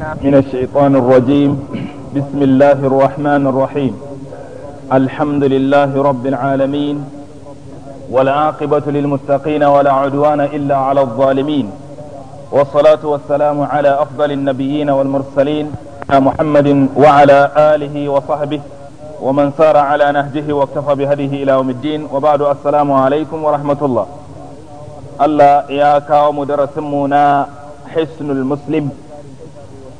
من الشيطان الرجيم. بسم الله الرحمن الرحيم. الحمد لله رب العالمين، والعاقبة للمتقين، ولا عدوان إلا على الظالمين، والصلاة والسلام على أفضل النبيين والمرسلين محمد وعلى آله وصحبه ومن سار على نهجه واكتفى بهديه إلى يوم الدين، وبعد. السلام عليكم ورحمة الله. الله يا كاوم درسمنا حسن المسلم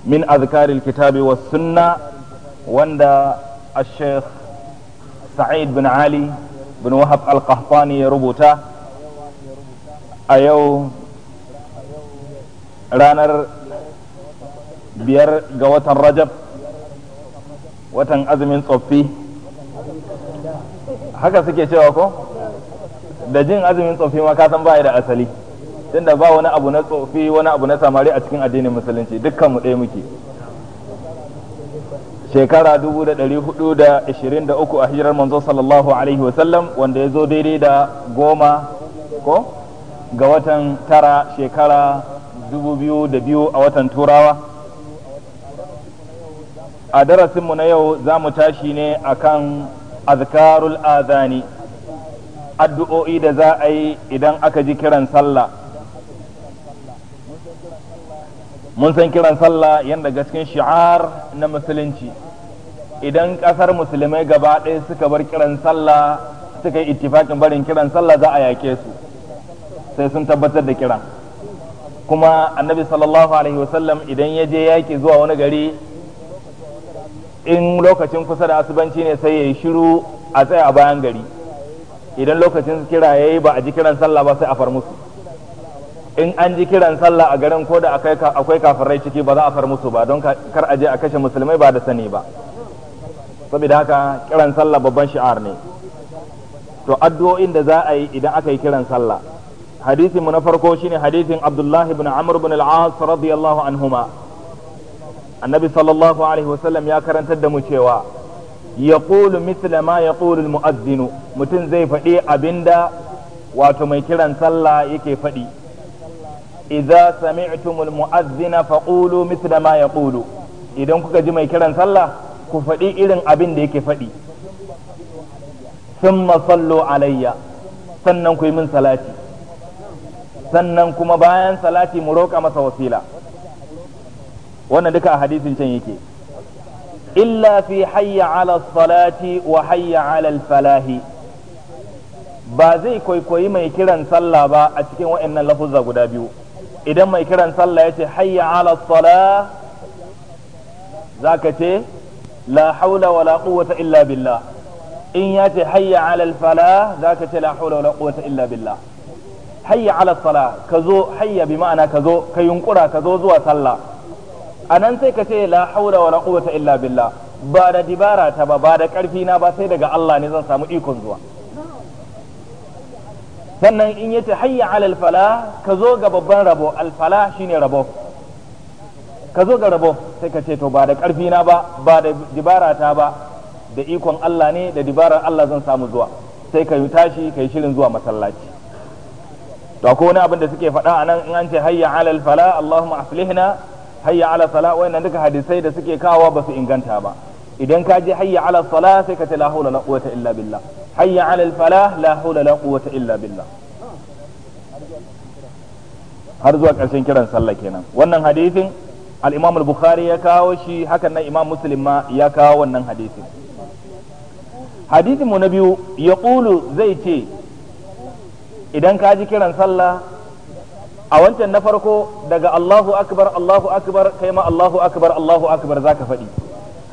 من أذكار الكتاب والسنة، وندا الشيخ سعيد بن علي بن وهب القحطاني ربوتا. أيو ranar 5 ga watan Rajab, watan azumin tsoffi, haka suke cewa ko? Da jin azumin tsoffi ma ka san ba da asali, tunda ba wani abu na tsofi wani abu na samari a cikin addinin musulunci, dukkan mu ɗaya muke. Shekara 1423 a hijirar manzo sallallahu alaihi wasallam, wanda ya zo daidai da 10 ko ga watan 9 shekara 2002 a watan Turawa. A darasinmu na yau za mu tashi ne akan azkarul azani, addu'o'i da za a yi idan aka ji kiran sallah. Mun san kiran sallah yadda cikin shi'ar na musulunci. Idan kasar musulmai gaba ɗaya suka bar kiran sallah, suka yi ittifakin barin kiran sallah, za a yake su sai sun tabbatar da kiran. Kuma annabi sallallahu alaihi wasallam idan ya je yaki zuwa wani gari, in lokacin kusa da asubanci ne sai ya yi shiru a tsaya a bayan gari. Idan lokacin kira ya yi ba a ji kiran sallah ba, sai a far musu. In an ji kiran sallah a garin, ko da akwai kafirai ciki, ba za a far musu ba, don kar a je a kashe musulmai ba da sani ba. Saboda haka kiran sallah babban shi'ar ne. To, addu'o'in da za a yi idan aka yi kiran sallah, hadisin mu na farko shine hadisin Abdullah ibn Amr ibn al-As radiyallahu anhuma. Annabi sallallahu alaihi wasallam ya karantar da mu cewa yaqulu mithla ma yaqulu al-mu'adhdhin, mutum zai faɗi abinda wato mai kiran sallah yake faɗi. Idza sami'tumul mu'adhdhina faqulu mithla ma yaqulu, idan kuka ji mai kiran sallah ku faɗi irin abin da yake faɗi. Thumma sallu alayya, sannan ku yi min salati, sannan kuma bayan salati mu roƙa masa wasila. Wannan duka a hadisin can yake, illa fi hayya ala salati wa hayya ala falahi. Ba zai kwaikwayi mai kiran sallah ba a cikin wa'annan lafuzza guda biyu. Idan mai kiran sallah ya ce hayya ala salah, zaka ce la haula wala quwwata illa billah. In ya ce hayya ala falah, zaka ce la haula wala quwwata illa billah. Hayya ala salah, ka zo, hayya bi ma'ana ka zo, ka yunkura ka zo zuwa sallah. Anan sai ka ce la haula wala quwwata illa billah, ba da dibara ta ba, ba da karfi na ba, sai daga Allah ne zan samu ikon zuwa. Sannan in yace hayya ala falah, ka zo ga babban rabo, al-falah shine rabo, ka zo ga rabo, sai ka ce to ba da karfi na ba, ba da dibara ta ba, da ikon Allah ne, da dibarar Allah zan samu zuwa. Sai ka yi tashi ka yi shirin zuwa masallaci. To, akwai wani abin da suke faɗa a nan in an ce hayya ala falah, Allahumma aslihna, hayya ala salah, wayannan duka hadisai da suke kawo ba su inganta ba. Idan ka je hayya ala salah, sai ka ce la hawla la quwwata illa billah, hayya ala falah, la hawla la quwwata illa billah, har zuwa ƙarshen kiran sallah kenan. Wannan hadisin al-Imam al-Bukhari ya kawo shi, hakan nan Imam Muslim ma ya kawo wannan hadisin. Hadisin mu na biyu, ya zai ce idan ka ji kiran sallah, a wancan na farko daga Allahu akbar, Allahu akbar, kai ma Allahu akbar, Allahu akbar zaka faɗi.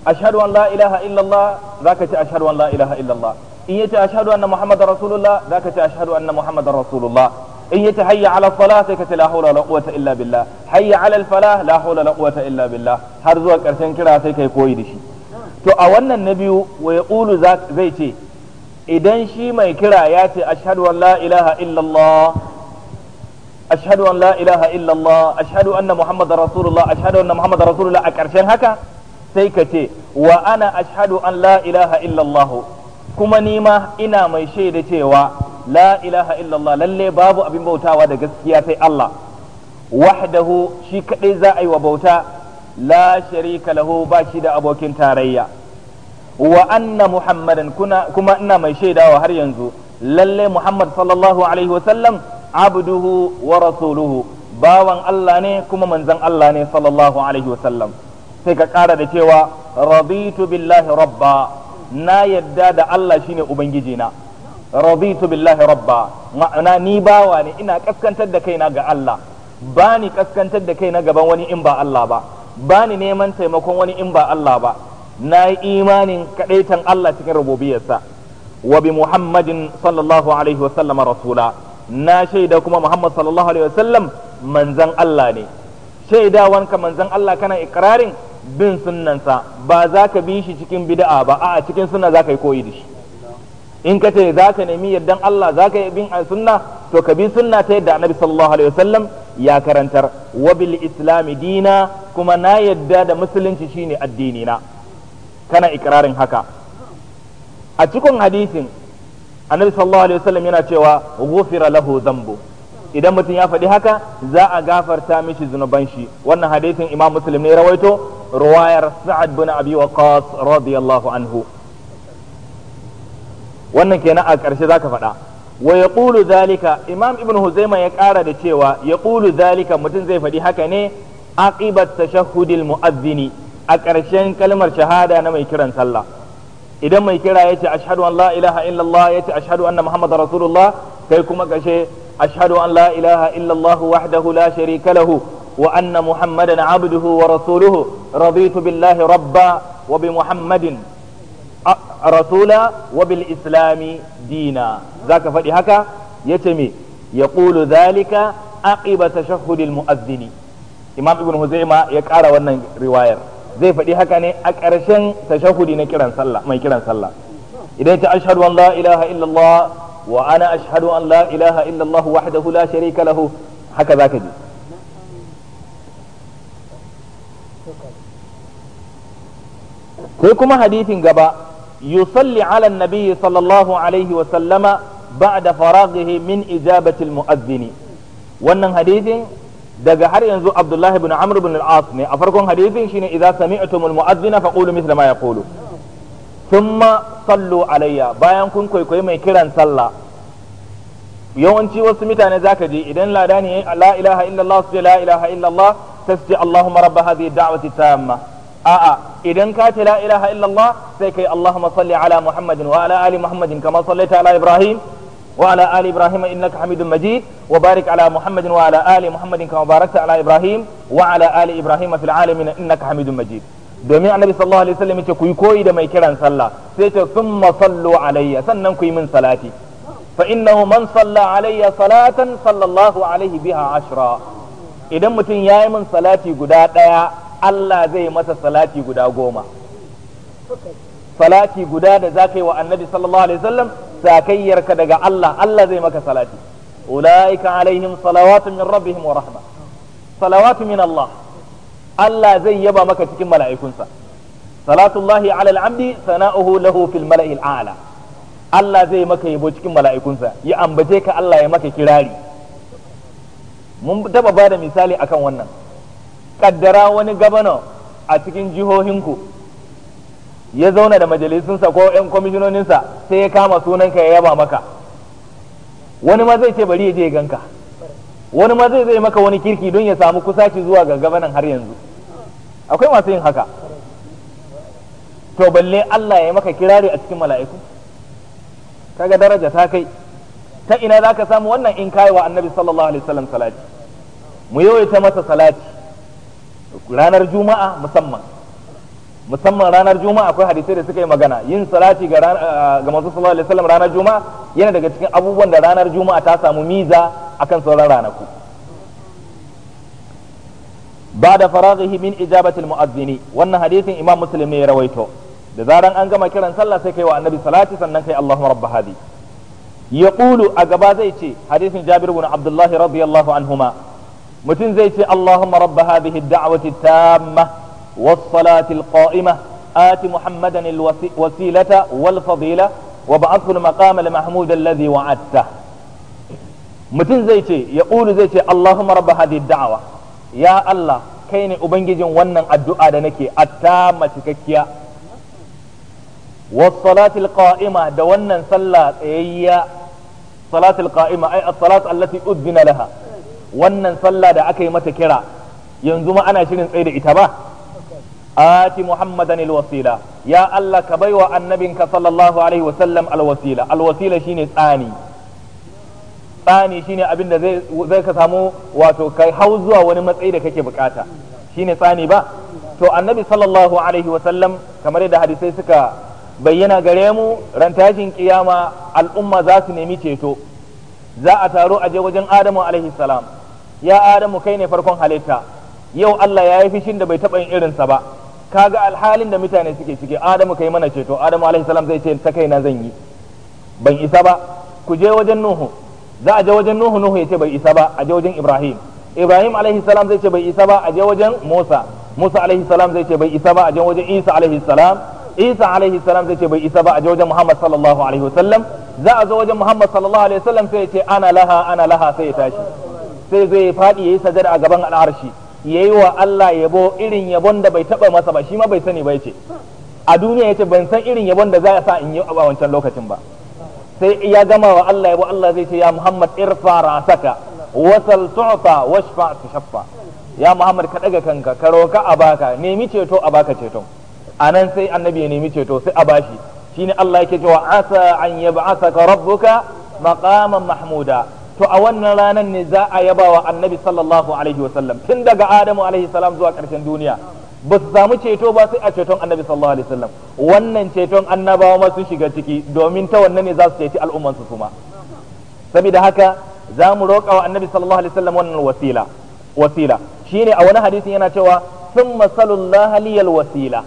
Ashhadu an la ilaha illallah, zaka ce ashhadu an la ilaha illallah. In yace ashhadu anna muhammadar rasulullah, zaka ce ashhadu anna muhammadar rasulullah. In yace hayya ala salah, sai ka ce la hawla wala quwwata illa billah, hayya ala al falah, la hawla wala quwwata illa billah, har zuwa ƙarshen kira, sai kai koyi da shi. To, a wannan na biyu, wa yaqulu, zai ce idan shi mai kira ya ce ashhadu an la ilaha illallah, ashhadu an la ilaha illallah, ashhadu anna muhammadar rasulullah, ashhadu anna muhammadar rasulullah, a ƙarshen haka sai ka ce wa ana ashhadu an la ilaha illallah, kuma ni ma ina mai shaida cewa la ilaha illallah, lalle babu abin bautawa da gaskiya sai Allah, wahdahu, shi kadai za a yi wa bauta, La sharika lahu, ba shi da abokin tarayya. Wa anna Muhammadan, kuma ina mai shaidawa har yanzu lalle Muhammad sallallahu alaihi wasallam abduhu wa rasuluhu, bawan Allah ne kuma manzon Allah ne sallallahu alaihi wasallam. Sai ka ƙara da cewa raditu billahi rabba, na yadda da Allah shine ubangiji na. Raditu billahi rabba, ma'ana ni bawa ne, ina kaskantar da kaina ga Allah, ba ni kaskantar da kaina gaban wani in ba Allah ba, ba ni neman taimakon wani in ba Allah ba, na yi imanin kadaitan Allah cikin rububiyarsa. Wa bi Muhammadin sallallahu alaihi wasallam rasula, na shaida kuma Muhammad sallallahu alaihi wasallam manzan Allah ne. Shaidawanka manzan Allah kana ikrarin bin sunnansa, ba za ka bi shi cikin bid'a ba, a'a cikin sunna za ka yi koyi da shi. In ka ce za ka nemi yardan Allah, za ka yi bin sunna, to ka bi sunna ta yadda Annabi sallallahu alaihi wasallam ya karantar. Wa bil islami dina, kuma na yadda da musulunci shine addini na. Kana ikrarin haka. A cikin hadisin Annabi sallallahu alaihi wasallam yana cewa ghufira lahu dhanbu, idan mutum ya faɗi haka za a gafarta mishi zunuban shi. Wannan hadisin Imam Muslim ne rawaito, ruwayar Sa'ad bin Abi Waqqas radiyallahu anhu. Wannan kenan a ƙarshe zaka faɗa. Wa yaqulu zalika, Imam Ibn Huzaima ya ƙara da cewa yaqulu zalika, mutum zai faɗi haka ne aqibat tashahhudil mu'adhdhini, a ƙarshen kalmar shahada na mai kiran sallah. Idan mai kira yace ashhadu an la ilaha illallah, yace ashhadu anna muhammadar rasulullah, kai kuma ƙarshe ashhadu an la ilaha illallah wahdahu la sharika lahu wa anna muhammadan abduhu wa rasuluhu, raditu billahi rabba wa bi muhammadin rasula wa bil islami dina. Zaka faɗi haka. Yace me? Yaqulu dhalika aqiba tashahhudil mu'adhdhini. Imam Ibn Huzaima ya ƙara wannan riwayar, zai faɗi haka ne a ƙarshen tashahhudi na kiran sallah, mai kiran sallah. Idan ta ashhadu an la ilaha illallah wa ana ashhadu an la ilaha illallah wahdahu la sharika lahu, haka zaka ji. Sai kuma hadithin gaba, yusalli ala nabi sallallahu alaihi wa sallama ba'da faraghihi min ijabati al-mu'adhdhin. Wannan hadithin daga har yanzu Abdullah ibn Amr ibn al-As ne. A farkon hadithin shine idza sami'tum al-mu'adhdhina faqulu mithla ma yaqulu thumma sallu alayya. Bayan kun kwaikwayi mai kiran sallah, yawanci wasu mutane zaka ji idan ladani la ilaha illallah su ce la ilaha illallah, sai su ce Allahumma rabb hadhihi da'wati tamma. A'a, idan ka ce la ilaha illallah sai kai Allahumma salli ala Muhammadin wa ala ali Muhammadin kama sallaita ala Ibrahim wa ala ali Ibrahim innaka Hamidum Majid wa barik ala Muhammadin wa ala ali Muhammadin kama barakta ala Ibrahim wa ala ali Ibrahim fil alamin innaka Hamidum Majid. Domin Annabi sallallahu alaihi wasallam yace ku yi koyi da mai kiran sallah, sai ce thumma sallu alayya, sannan ku yi min salati. Fa innahu man salla alayya salatan sallallahu alaihi biha ashra. Idan mutum yayi min salati guda daya, Allah zai masa salati guda 10. Salati guda da za ka yi wa Annabi sallallahu alaihi wasallam, sakayyarka daga Allah, Allah zai maka salati. Ulaika alaihim salawatu min rabbihim wa rahma, salawatu min Allah. Allah zai yaba maka cikin mala'ikunsa. Salatullahi ala al-abdi sana'uhu lahu fil mala'i al-a'la. Allah zai maka yabo cikin mala'ikunsa, ya ambace ka, Allah ya maka kirari. Mun taba bada misali akan wannan. Kaddara wani gabano a cikin jihohinku ya zauna da majalisunsa ko 'yan kwamishinoninsa, sai ya kama sunanka ya yaba maka. Wani ma zai ce bari ya je ya ganka, wani ma zai zai maka wani kirki don ya samu kusaci zuwa ga gabanan. Har yanzu akwai masu yin haka. To balle Allah ya maka kirari a cikin mala'iku, kaga daraja ta kai. Ta ina zaka samu wannan? In kai wa Annabi sallallahu alaihi wasallam salati. Mu yawaita masa salati ranar Juma'a, musamman ranar Juma'a. Akwai hadisai da suka yi magana yin salati ga manzo sallallahu alaihi wasallam ranar Juma'a yana daga cikin abubuwan da ranar Juma'a ta samu miza akan sauran ranaku. Ba'da faraghihi min ijabati al-mu'adhdhini. Wannan hadisin Imam Muslim ne ya rawaito. Da zaran an gama kiran sallah sai kai wa Annabi salati, sannan kai Allahumma rabb hadi. Yaqulu, a gaba zai ce, hadisin Jabir ibn Abdullah radiyallahu anhuma, mutum zai ce Allahumma rabb hadhihi ad-da'wati tamma was-salati al-qa'imah ati Muhammadan al-wasilata wal-fadila wa ba'athu al-maqama al-mahmud alladhi wa'adta. Mutum zai ce, yaqulu, zai ce Allahumma rabb hadhihi ad-da'wa, ya Allah kai ne ubangijin wannan addu'a da nake attamma cikakkiya. Was salatil qa'ima, da wannan sallah tsayayya, salatul qa'ima ai as-salatu allati uddina laha, wannan sallah da aka yi mata kira yanzu ma ana shirin tsaye da ita ba. Ati Muhammadan alwasila, ya Allah ka baiwa annabinka sallallahu alaihi wasallam alwasila. Alwasila shine tsani, tsani shine abin da zai ka samu wato kai hau zuwa wani matsayi da kake bukata, shine tsani ba. To annabi sallallahu alaihi wasallam kamar yadda hadisai suka bayyana gare mu, ran tashin kiyama al'umma za su nemi ceto. Za a taro a je wajen Adamu alaihi salam. Ya Adamu, kai ne farkon halitta, yau Allah ya yi fishin da bai taɓa yin irinsa ba, kaga alhalin da mutane suke ciki, Adamu kai mana ceto. Adamu alaihi salam zai ce ta kaina zan yi, ban isa ba. Ku je wajen Nuhu. Za a je wajen Nuhu, Nuhu ya ce bai isa ba. A je wajen Ibrahim, Ibrahim alaihi salam zai ce bai isa ba. A je wajen Musa, Musa alaihi salam zai ce bai isa ba. A je wajen Isa alaihi salam, Isa alaihi salam zai ce bai isa ba. A je wajen Muhammad sallallahu alaihi wasallam. Za a zo wajen Muhammad sallallahu alaihi wasallam sai ya ce ana laha, ana laha, sai ya tashi, sai zai faɗi yayi sajada a gaban al'arshi, yayi wa Allah yabo irin yabon da bai taba masa ba, shi ma bai sani ba, yace a duniya yace ban san irin yabon da za a sa in yi a wancan lokacin ba. Sai ya gama wa Allah yabo, Allah zai ce ya Muhammad irfa ra'saka wasal tu'ta washfa tushaffa, ya Muhammad ka daga kanka, ka roka a baka, nemi ceto a baka ceton. Anan sai annabi ya nemi ceto sai a bashi. Shine Allah yake cewa asa an yab'athaka rabbuka maqaman mahmuda. To a wannan ranar ne za a yaba wa annabi sallallahu alaihi wasallam tun daga Adamu alaihi salam zuwa ƙarshen duniya. Ba su samu ceto ba sai a ceton annabi sallallahu alaihi wasallam. Wannan ceton annabawa ma sun shiga ciki, domin ta wannan ne za su ceci al'umman su suma. Saboda haka za mu roƙa wa annabi sallallahu alaihi wasallam wannan wasila. Wasila shine a wani hadisin yana cewa thumma sallallahu liyal wasila,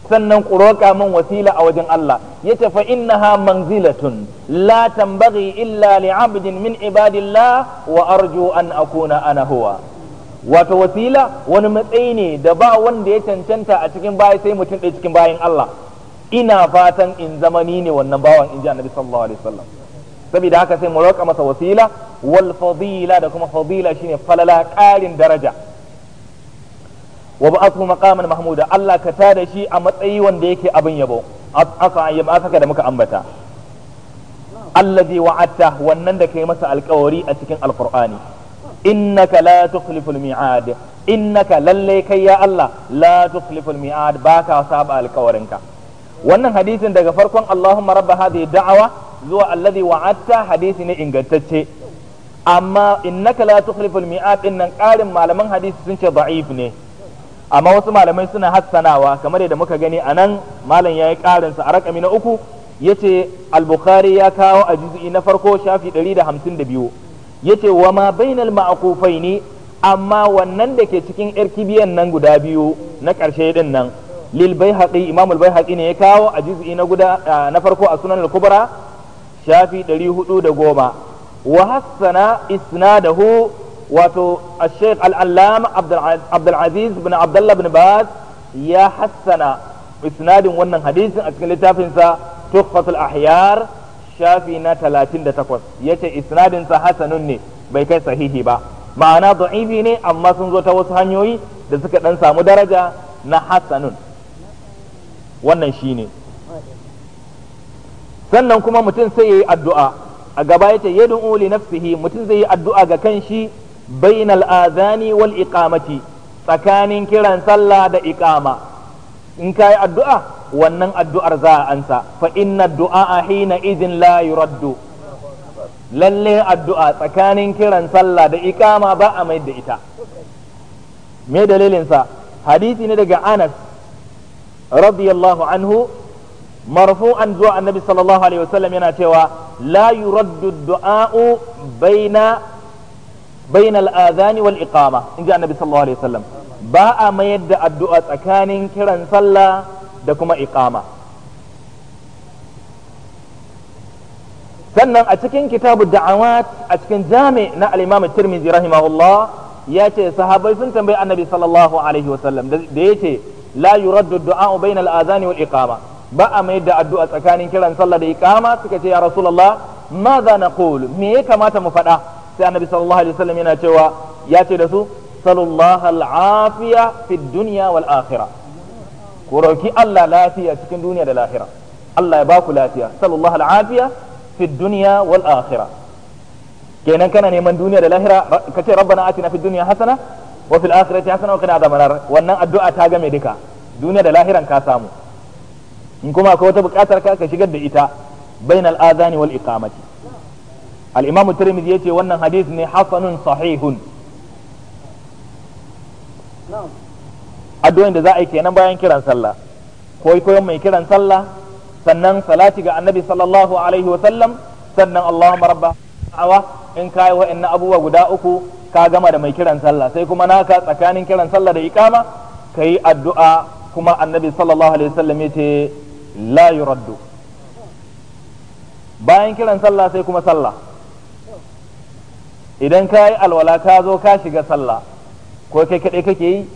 sannan ku roƙa min wasila a wajen Allah. Yace fa innaha manzilatun la tambaghi illa li 'abdin min ibadillah wa arju an akuna ana huwa. Wato wasila wani matsayi ne da ba wanda ya cancanta a cikin bayi sai mutum ɗaya cikin bayin Allah. Ina fatan in zama ni ne wannan bawan, in ji annabi sallallahu alaihi wasallam. Saboda haka sai mu roƙa masa wasila. Wal fadila, da kuma fadila shine falala, ƙarin daraja. Wa ba'athu maqaman mahmuda, Allah ka tada shi a matsayi wanda yake abin yabo. Asa an yab'athaka da muka ambata. Allazi wa'adta, wannan da kai masa alƙawari a cikin alqur'ani. Innaka la tukhliful mi'ad, innaka lalle kai ya Allah la tukhliful mi'ad, baka saba alƙawarinka. Wannan hadisin daga farkon Allahumma rabb hadhihi da'awa zuwa allazi wa'adta hadisi ne ingantacce, amma innaka la tukhliful mi'ad din nan ƙarin malaman hadisi sun ce da'if ne, amma wasu malamai suna hassanawa kamar yadda muka gani a nan malam ya yi ƙarinsa a rakami na 3, ya ce al-Bukhari ya kawo a juz'i na farko shafi 152, ya ce wa ma bainal ma'akufaini, amma wannan da ke cikin yar kibiyan nan guda biyu na ƙarshe din nan lil Baihaqi, Imam al-Baihaqi ne ya kawo a juz'i na guda na farko a Sunan al-Kubra shafi 410, wa hassana isnadahu, wato Sheikh Al-Allama Abdul Aziz bin Abdullah bin Baz ya hassana isnadin wannan hadisin a cikin littafinsa Tuhfatul Ahyar shafi na 38, yace isnadin sa hasanun ne bai kai sahihi ba, ma'ana da'ifi ne, amma sun zo ta wasu hanyoyi da suka dan samu daraja na hasanun. Wannan shine. Sannan kuma mutum sai yayi addu'a a gaba, yace yad'u li nafsihi, mutum zai yi addu'a ga kanshi bainal azani wal iqamati, tsakanin kiran sallah da iqama. In kai addu'a wannan addu'ar za a ansa. Fa inna du'a hina idin la yuraddu, lalle addu'a tsakanin kiran sallah da iqama ba a mai da ita. Me dalilin sa? Hadisi ne daga Anas radiyallahu anhu marfu'an zuwa annabi sallallahu alaihi wasallam yana cewa la yuraddu du'a'u baina al-adhani wal iqama, inji annabi sallallahu alaihi wasallam, ba a mayar da addu'a tsakanin kiran sallah da kuma iqama. Sannan a cikin kitabu da'awat a cikin jami na al-imam Tirmidhi rahimahullah ya ce sahabbai sun tambayi annabi sallallahu alaihi wasallam da yace la yuraddu du'a baina al-adhani wal iqama, ba a mayar da addu'a tsakanin kiran sallah da iqama. Suka ce ya rasulullah madha naqul, me ya kamata mu faɗa? Sai annabi sallallahu alaihi wasallam yana cewa ya ce da su Sallallahu al'afiya fi dunya wal akhirah. Ku roki Allah lafiya cikin duniya da lahira. Allah ya baku lafiya. Sallallahu al'afiya fi dunya wal akhirah. Kenan kana neman duniya da lahira, kace rabbana atina fid dunya hasana wa fil akhirati hasana wa qina adhaban nar. Wannan addu'a ta game duka duniya da lahiran ka samu. In kuma akwai wata bukatar ka, ka shigar da ita bainal adhani wal iqamati. Al-imam Tirmidhi yace wannan hadith ne hasanun sahihun. Addu'o'in da za a yi kenan bayan kiran sallah, koyon mai kiran sallah, sannan salati ga annabi sallallahu alaihi wa sallam, sannan Allahumma rabba awa. In kai wa'annan abubuwa guda uku, ka gama da mai kiran sallah. Sai kuma naka tsakanin kiran sallah da iqama kai addu'a. Kuma annabi sallallahu alaihi wasallam yace la yuraddu. Bayan kiran sallah sai kuma sallah. Idan ka yi alwala ka zo ka shiga sallah, ko kai kaɗai kake yi,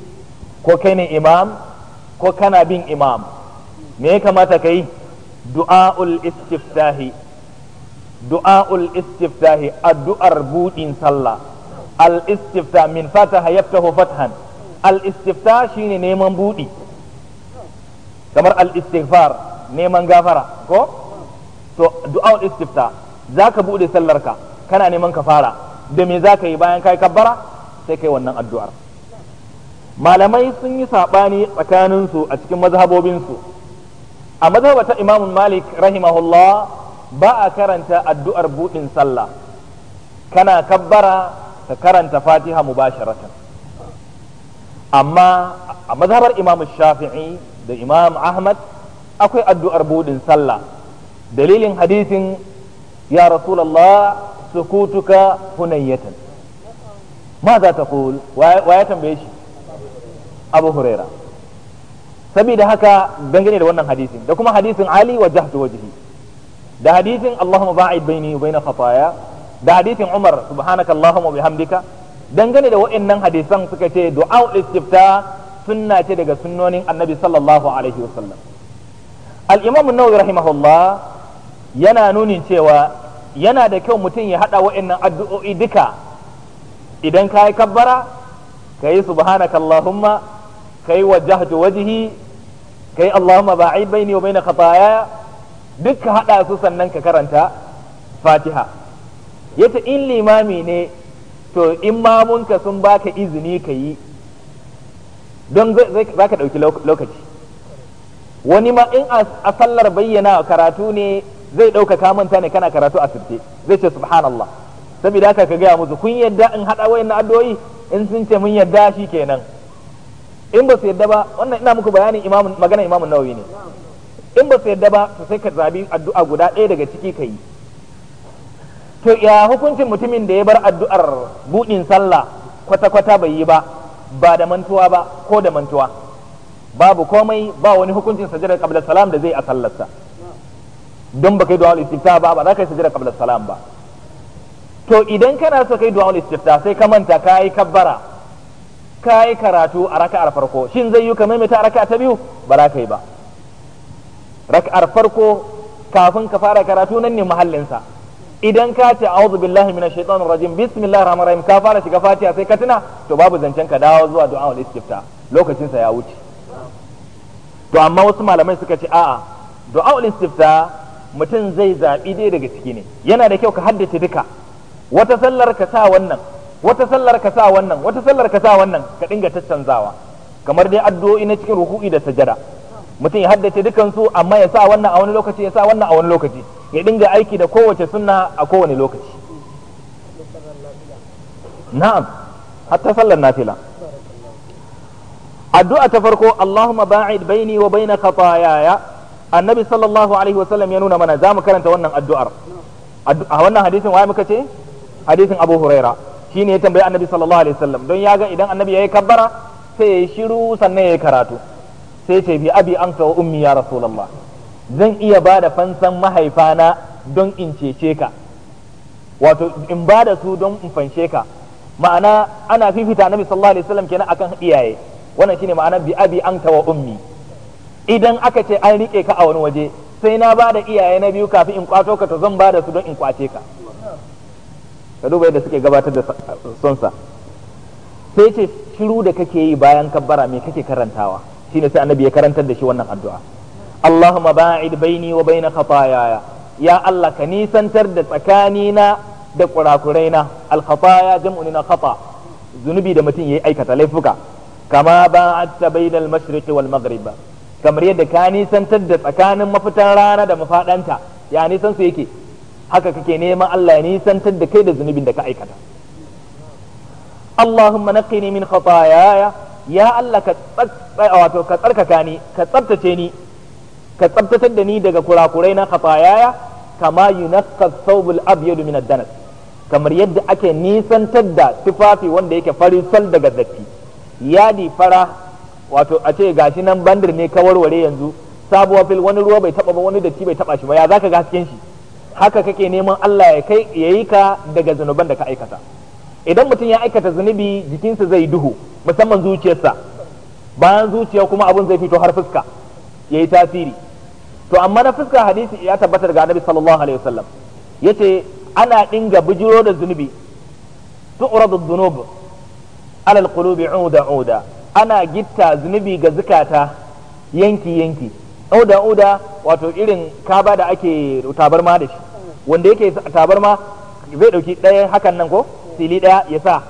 ko kai ne imam, ko kana bin imam, me ya kamata ka yi? Du'a'ul istiftahi. Du'a'ul istiftahi, addu'ar buɗin sallah. Al istifta min fataha yaftahu fathan. Al istifta shine neman buɗi, kamar al istighfar neman gafara, ko? To du'a'ul istifta, zaka buɗe sallarka, kana neman ka fara da me zaka yi bayan kai kabbara? Sai kai wannan addu'ar. Malamai sun yi saɓani tsakaninsu a cikin mazhabobinsu. A mazhabata Imam Malik rahimahullah, ba a karanta addu'ar buɗin sallah. Kana kabbara ka karanta Fatiha mubasharatan. Amma a mazhabar Imam Shafi'i da Imam Ahmad akwai addu'ar buɗin sallah. Dalilin hadisin ya Rasulallah sukutuka hunayyatan ma za ta wa ya tambaye shi Abu Huraira. Saboda haka dangane da wannan hadisin da kuma hadisin Ali wajjahtu wajhi, da hadisin Allahumma ba'id baini wa baina khataya, da hadisin Umar subhanaka Allahumma bihamdika, dangane da wa'annan hadisan suka ce du'a istifta sunna ce daga sunnonin Annabi sallallahu alaihi wasallam. Al-Imam an-Nawawi rahimahullah yana nunin cewa yana da kyau mutum ya hada wa'annan addu'o'i duka. Idan ka yi kabbara, ka yi subhanaka Allahumma, ka yi wajjahtu wajhi, ka yi Allahumma ba'id baini wa baina khataaya, duk ka hada su sannan ka karanta Fatiha. Yace in limami ne, to in mamunka sun baka izini ka yi, don za ka ɗauki lokaci. Wani ma in a sallar bayyana karatu ne zai ɗauka ka manta ne kana karatu a sirce, zai ce subhanallah. Saboda haka ka gaya musu, kun yadda in haɗa wayannan addu'o'i? In sun ce mun yadda, shi kenan. In ba su yadda ba, wannan ina muku bayanin imamun magana Imamun Nawawi ne, in ba su yadda ba, to sai ka zabi addu'a guda ɗaya daga ciki ka yi. To ya hukuncin mutumin da ya bar addu'ar buɗin sallah kwata-kwata, bai yi ba, ba da mantuwa ba ko da mantuwa? Babu komai, ba wani hukuncin sajadar qabla salam da zai a sallarsa. Don baka yi du'a istifta ba, ba za ka yi sajadar qabla salam ba. To idan kana so kai du'a istifta, sai ka manta ka yi kabbara, ka yi karatu a raka'ar farko, shin zai yi ka maimaita a raka'a ta biyu? Ba za ka yi ba. Raka'ar farko kafin ka fara karatu nan ne mahallinsa. Idan ka ce a'udhu billahi minash shaitanir rajim, bismillahir rahmanir rahim, ka fara shiga Fatiha sai ka tuna, to babu zancen ka dawo zuwa du'a istifta, lokacin sa ya wuce. To amma wasu malamai suka ce a'a, du'a istifta mutum zai zabi dai daga ciki ne. Yana da kyau ka haddace duka. Wata sallar ka sa wannan, wata sallar ka sa wannan, wata sallar ka sa wannan, ka dinga caccanzawa, kamar dai addu'o'i na cikin ruku'i da sajada. Mutum ya haddace dukansu, amma ya sa wannan a wani lokaci, ya sa wannan a wani lokaci, ya dinga aiki da kowace sunna a kowane lokaci. Na'am, hatta sallar nafila. Addu'a ta farko, Allahumma ba'id baini wa baina khataayaya. Annabi sallallahu alaihi wasallam ya nuna mana za mu karanta wannan addu'ar. A wannan hadisin waye muka ce? Hadisin Abu Huraira. Shine ya tambayi Annabi sallallahu alaihi wasallam, don ya ga idan Annabi yayi kabbara sai yayi shiru sannan yayi karatu. Sai ce bi abi anta wa ummi ya Rasulullah, zan iya ba da fansan mahaifana don in cece ka, wato in ba da su don in fanshe ka. Ma'ana ana fifita Annabi sallallahu alaihi wasallam kenan akan iyaye. Wannan shine ma'ana bi abi anta wa ummi. Idan aka ce an rike ka a wani waje, sai na ba da iyaye na biyu kafin in kwato ka, to zan ba da su don in kwace ka. Ka duba yadda suke gabatar da sonsa. Sai ce shiru da kake yi bayan kabbara me kake karantawa? Shine sai annabi ya karantar da shi wannan addu'a. Allahumma ba'id baini wa baina khataayaya, ya Allah ka nisantar da tsakanina da kurakuraina. Al khataya jam'u na khata, zunubi da mutum yayi aikata laifuka. Kama ba'adta bainal mashriqi wal maghrib, kamar yadda ka nisantar da tsakanin mafitan rana da mafadanta, ya nisan su yake, haka kake neman Allah ya nisantar da kai da zunubin da ka aikata. Allahumma naqqini min khataayaya, ya Allah ka wato ka tsarkaka ni, ka tsabtace ni, ka tsabtatar da ni daga kurakurai na khataayaya, kama yunaqqa thawbul abyad min ad-danas, kamar yadda ake nisantar da tufafi wanda yake fari sol daga datti. Yadi fara, wato a ce gashi nan bandir ne ka warware yanzu sabuwa fil, wani ruwa bai taba ba, wani datti bai taba shi ba, ya zaka ga hasken shi? Haka kake neman Allah ya kai yayi ka daga zunuban da ka aikata. Idan mutum ya aikata zunubi jikinsa zai duhu, musamman zuciyarsa. Bayan zuciya kuma abun zai fito har fuska yayi tasiri. To amma na fuska hadisi ya tabbata daga Annabi sallallahu alaihi wasallam, yace ana dinga bijiro da zunubi, tu'radu dhunub ala alqulubi uda uda, ana gitta zunubi ga zukata yanki yanki. Uda uda wato irin kaba da ake tabarma da shi, wanda yake tabarma zai dauki ɗaya hakan nan ko sili ɗaya ya sa,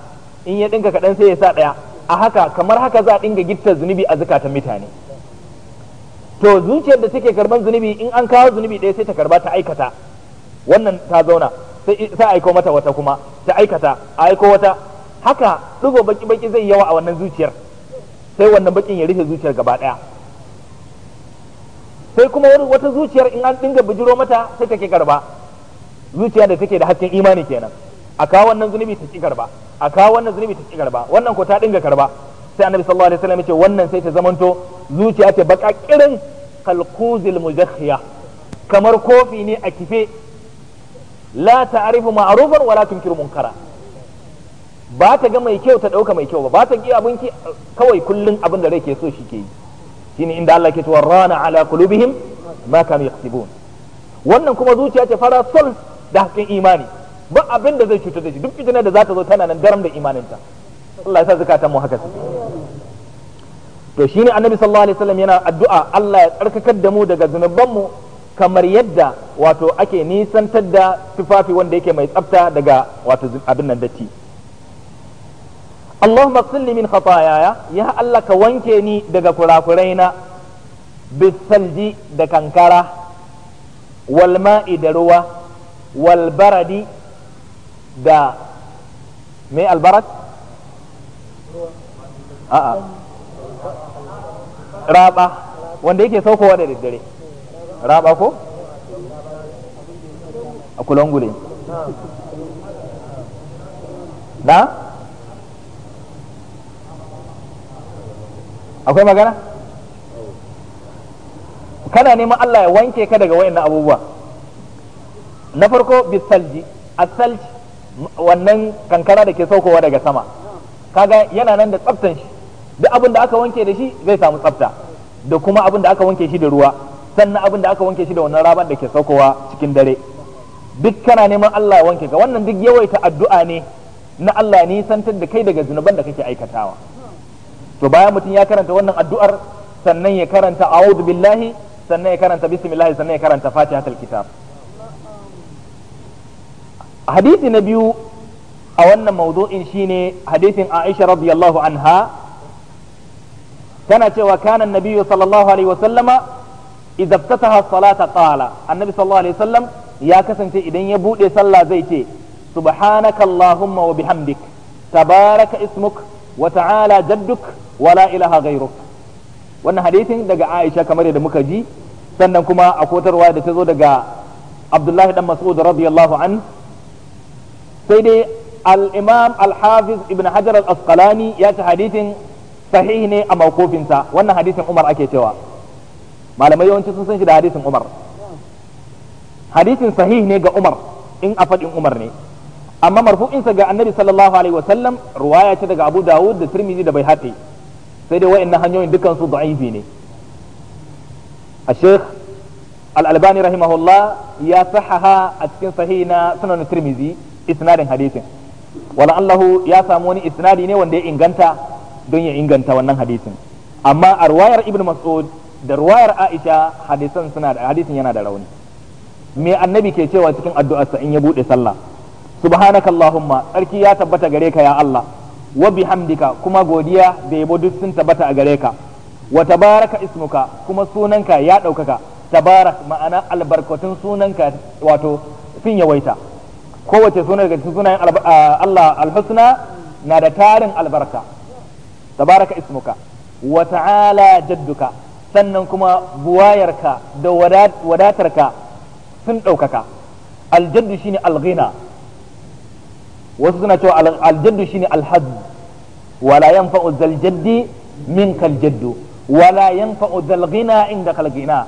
in ya dinka kaɗan sai ya sa ɗaya, a haka kamar haka za a dinga gitta zunubi a zukatan mutane. To zuciyar da take karban zunubi, in an kawo zunubi ɗaya sai ta karba ta aikata, wannan ta zauna, sai aiko mata wata kuma ta aikata, a aiko wata, haka ɗigo baki baki zai yawa a wannan zuciyar, sai wannan bakin ya rufe zuciyar gaba ɗaya. Sai kuma wata zuciyar in an dinga bijiro mata sai take karba, zuciya da take da hasken imani kenan, a kawo wannan zunubi ta ki karba, a kawo wannan zunubi ta ki karba, wannan ko ta dinga karba. Sai annabi sallallahu alaihi wasallam ya ce wannan sai ta zamanto zuciya ce baka kirin kalkuzil mujakhiya, kamar kofi ne a kife, la ta'rifu ma'rufan wala tunkiru munkara, ba ta ga mai kyau ta dauka mai kyau ba, ba ta ki abin ki, kawai kullun abin da rai ke so shi ke yi. Shine inda Allah ke cewa rana ala qulubihim ma kanu yaksibun. Wannan kuma zuciya ce fara sol da hasken imani, ba abin da zai cutar da shi, duk fitinar da za ta zo tana nan daram da imaninta. Allah ya sa zakatan mu haka suke. To shine annabi sallallahu alaihi wasallam yana addu'a Allah ya tsarkakar da mu daga zunuban mu, kamar yadda wato ake nisantar da tufafi wanda yake mai tsafta daga wato abin nan datti. Allahumma ighsilni min khataayaya, ya Allah ka wanke ni daga kurakuraina, bisalji da kankara, wal ma'i da ruwa, wal baradi da me albarat? A'a, raba wanda yake saukowa da daddare, raba ko a kulangule na akwai magana? Kana neman Allah ya wanke ka daga wayannan abubuwa. Na farko bisalji, asalji wannan kankara da ke saukowa daga sama, kaga yana nan da tsaftan shi, duk abin da aka wanke da shi zai samu tsafta, da kuma abin da aka wanke shi da ruwa, sannan abin da aka wanke shi da wannan raban da ke saukowa cikin dare. Duk kana neman Allah ya wanke ka. Wannan duk yawaita addu'a ne na Allah nisantar da kai daga zunuban da kake aikatawa. To bayan mutum ya karanta wannan addu'ar, sannan ya karanta a'udhu billahi, sannan ya karanta bismillah, sannan ya karanta fatihatul kitab. Hadisi na biyu a wannan mawdu'in shine hadisin Aisha radiyallahu anha, tana cewa kana annabiyyu sallallahu alaihi wasallama idza iftataha salata qala, annabi sallallahu alaihi wasallam ya kasance idan ya bude sallah zai ce subhanaka allahumma wa bihamdik, tabaraka ismuk wa ta'ala jadduk wa la ilaha ghayruk. Wannan hadisin daga Aisha kamar yadda muka ji, sannan kuma a kotarwa da ta zo daga Abdullahi dan Mas'ud radiyallahu an. Sai dai al-Imam al-Hafiz Ibn Hajar al-Asqalani ya ce hadisin sahih ne a mawqufinsa. Wannan hadisin Umar ake cewa, malamai yawanci sun san shi da hadisin Umar. Hadisin sahih ne ga Umar in a faɗin Umar ne, amma marfu'insa ga Annabi sallallahu alaihi wasallam ruwaya ce daga Abu Dawud da Tirmidhi da Baihaqi. Sai dai wa'annan hanyoyin dukkan su da'ifi ne. Sheikh Al-Albani rahimahullah ya sahaha a cikin sahih na Sunan Tirmidhi isnadin hadisin. Wala Allahu ya samu wani isnadi ne wanda ya inganta don ya inganta wannan hadisin. Amma a ruwayar Ibn Mas'ud da ruwayar Aisha hadisan suna da hadisin yana da rauni. Me annabi ke cewa cikin addu'arsa in ya bude sallah? Subhanakallahumma, tsarki ya tabbata gare ka ya Allah, wa bihamdika, kuma godiya da yabo duk sun tabbata a gare ka, wa tabaraka ismuka, kuma sunanka ya ɗaukaka. Tabarak ma'ana albarkatun sunanka wato sun yawaita. Kowace suna daga cikin sunayen Allah alhusna na da tarin albarka. Tabaraka ismuka wa ta'ala jadduka, sannan kuma buwayarka da wadatarka sun ɗaukaka. Aljaddu shine alghina, wasu suna cewa aljaddu shine alhazz. Wala yanfa'u zal jaddi minkal jaddu, wala yanfa'u zal ghina indakal ghina.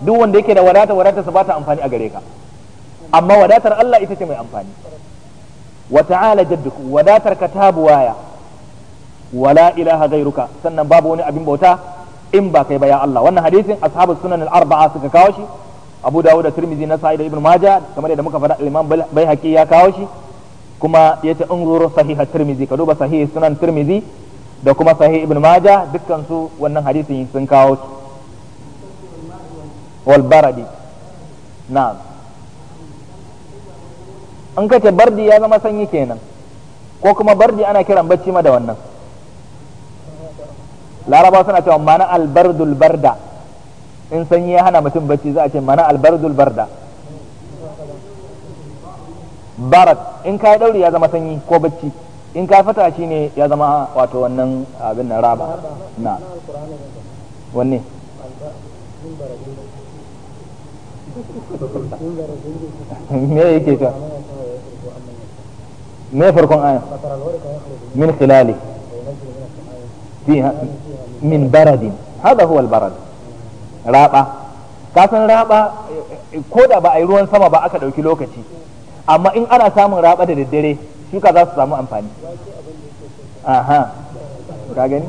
Duk wanda yake da wadata, wadatar sa bata amfani a gare ka, amma wadatar Allah ita ce mai amfani. Wa ta'ala jadduk, wadatar ka ta buwaya. Wala ilaha ghairuka, sannan babu wani abin bauta in ba kai ba ya Allah. Wannan hadisin ashabu sunan al-arba'a suka kawo shi, Abu Dawud da Tirmidhi, Nasa'i da Ibn Majah, kamar yadda muka faɗa Imam Baihaqi ya kawo shi, kuma yace unzur sahih Tirmidhi, ka duba sahih sunan Tirmidhi da kuma sahih Ibn Majah, dukkan su wannan hadisin sun kawo shi. Wal baradi, na'am, an kace bardi ya zama sanyi kenan, ko kuma bardi ana kiran bacci ma da wannan. Laraba suna cewa mana albardul barda, in sanyi ya hana mutum bacci za a ce mana albardul barda. Barat in ka dauri ya zama sanyi ko bacci, in ka fata shi ne ya zama wato wannan abin nan raba. Na wanne me yake ta me farkon aya? Min khilali fiha min baradin, hada huwa albarad. Raba, ka san raba ko da ba a yi ruwan sama ba aka dauki lokaci, amma in ana samun raba da daddare shuka za su samu amfani. Aha, ka gani?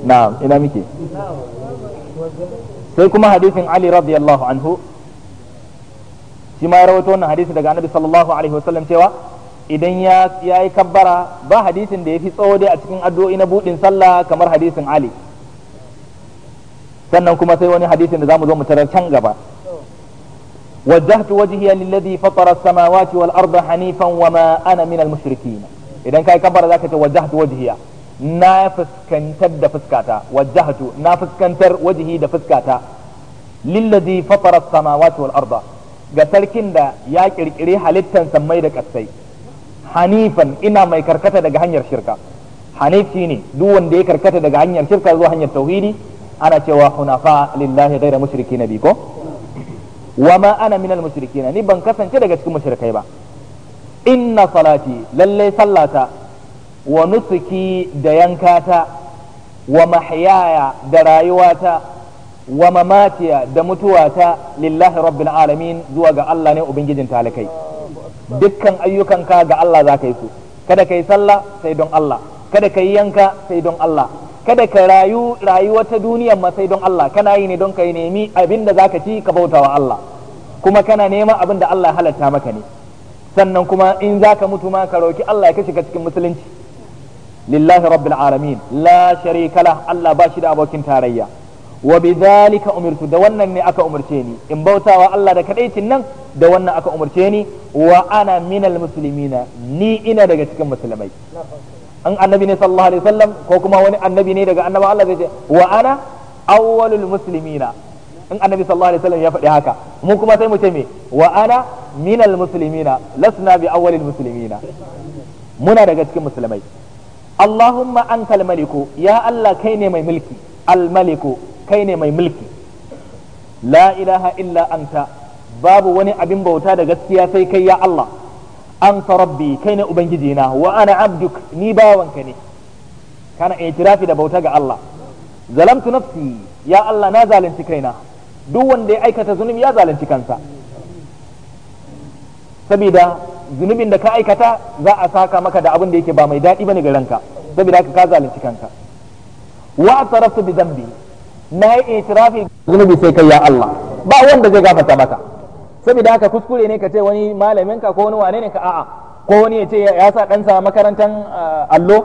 Na'am, ina muke? Sai kuma hadisin Ali radiyallahu anhu, shi ma ya rawaito wannan hadisi daga Annabi sallallahu alaihi wasallam cewa idan ya yi kabbara, ba hadisin da ya fi tsawo dai a cikin addu'o'i na buɗin sallah kamar hadisin Ali. Sannan kuma sai wani hadisin da zamu zo mu tarar can gaba. Wajjahtu wajhiya lilladhi fatara as-samawati wal arda hanifan wama ana min al-mushrikeen. Idan kai kabbara zaka ce wajjahtu wajhiya, na fuskantar da fuskata, wajjahtu na fuskantar wajhi da fuskata, lilladhi fatara as-samawati wal arda, ga sarkin da ya kirkire halittan sammai da kasai, hanifan ina mai karkata daga hanyar shirka. Hanif shine duk wanda ya karkata daga hanyar shirka zuwa hanyar tauhidi, ana cewa hunafa lillahi ghayra mushrikina bi ko wama ana minal mushrikina, ni ban kasance daga cikin mushrikai ba. Inna salati, lalle sallata, wa nusuki da yankata, wa mahyaya da rayuwata, wa mamatiya da mutuwata, lillahi rabbil alamin, zuwa ga Allah ne ubangijin talikai. Dukkan ayyukanka ga Allah za ka yi su. Kada ka yi sallah sai don Allah, kada ka yi yanka sai don Allah, kada ka rayu rayuwa ta duniyar ma sai don Allah. Kana yi ne don ka nemi abin da za ka ci ka bauta wa Allah, kuma kana neman abin da Allah halatta maka ne. Sannan kuma in za ka mutu ma ka roki Allah ya kashe ka cikin musulunci. Lillahi rabbil alamin la sharika lah, Allah ba shi da abokin tarayya. Wa bidhalika umirtu, da wannan ne aka umarce ni in bautawa Allah da kadaicin nan, da wannan aka umarce ni. Wa ana minal muslimina, ni ina daga cikin musulmai. An annabi ne sallallahu alaihi wasallam ko kuma wani annabi ne daga annaba Allah zai ce wa ana awwalul muslimina. In annabi sallallahu alaihi wasallam ya faɗi haka, mu kuma sai mu ce me? Wa ana minal muslimina, lasna bi awwalil muslimina, muna daga cikin musulmai. Allahumma antal maliku, ya Allah kai ne mai mulki, al maliku kai ne mai mulki. La ilaha illa anta, babu wani abin bauta da gaskiya sai kai ya Allah. Anta rabbi, kai ne ubangijina, wa ana abduk, ni bawanka ne. Kana itirafi da bauta ga Allah. Zalamtu nafsi, ya Allah na zalunci kaina. Duk wanda ya aikata zunubi ya zalunci kansa, saboda zunubin da ka aikata za a saka maka da abin da yake ba mai daɗi bane ga ranka, saboda haka ka zalunci kanka. Wa ataraftu bi dhanbi, na yi itirafi zunubi sai kai ya Allah, ba wanda zai gafarta maka. Saboda haka kuskure ne ka ce wani malamin ka ko wani wane ne ka, a'a, ko wani ya ce ya sa ɗansa makarantar allo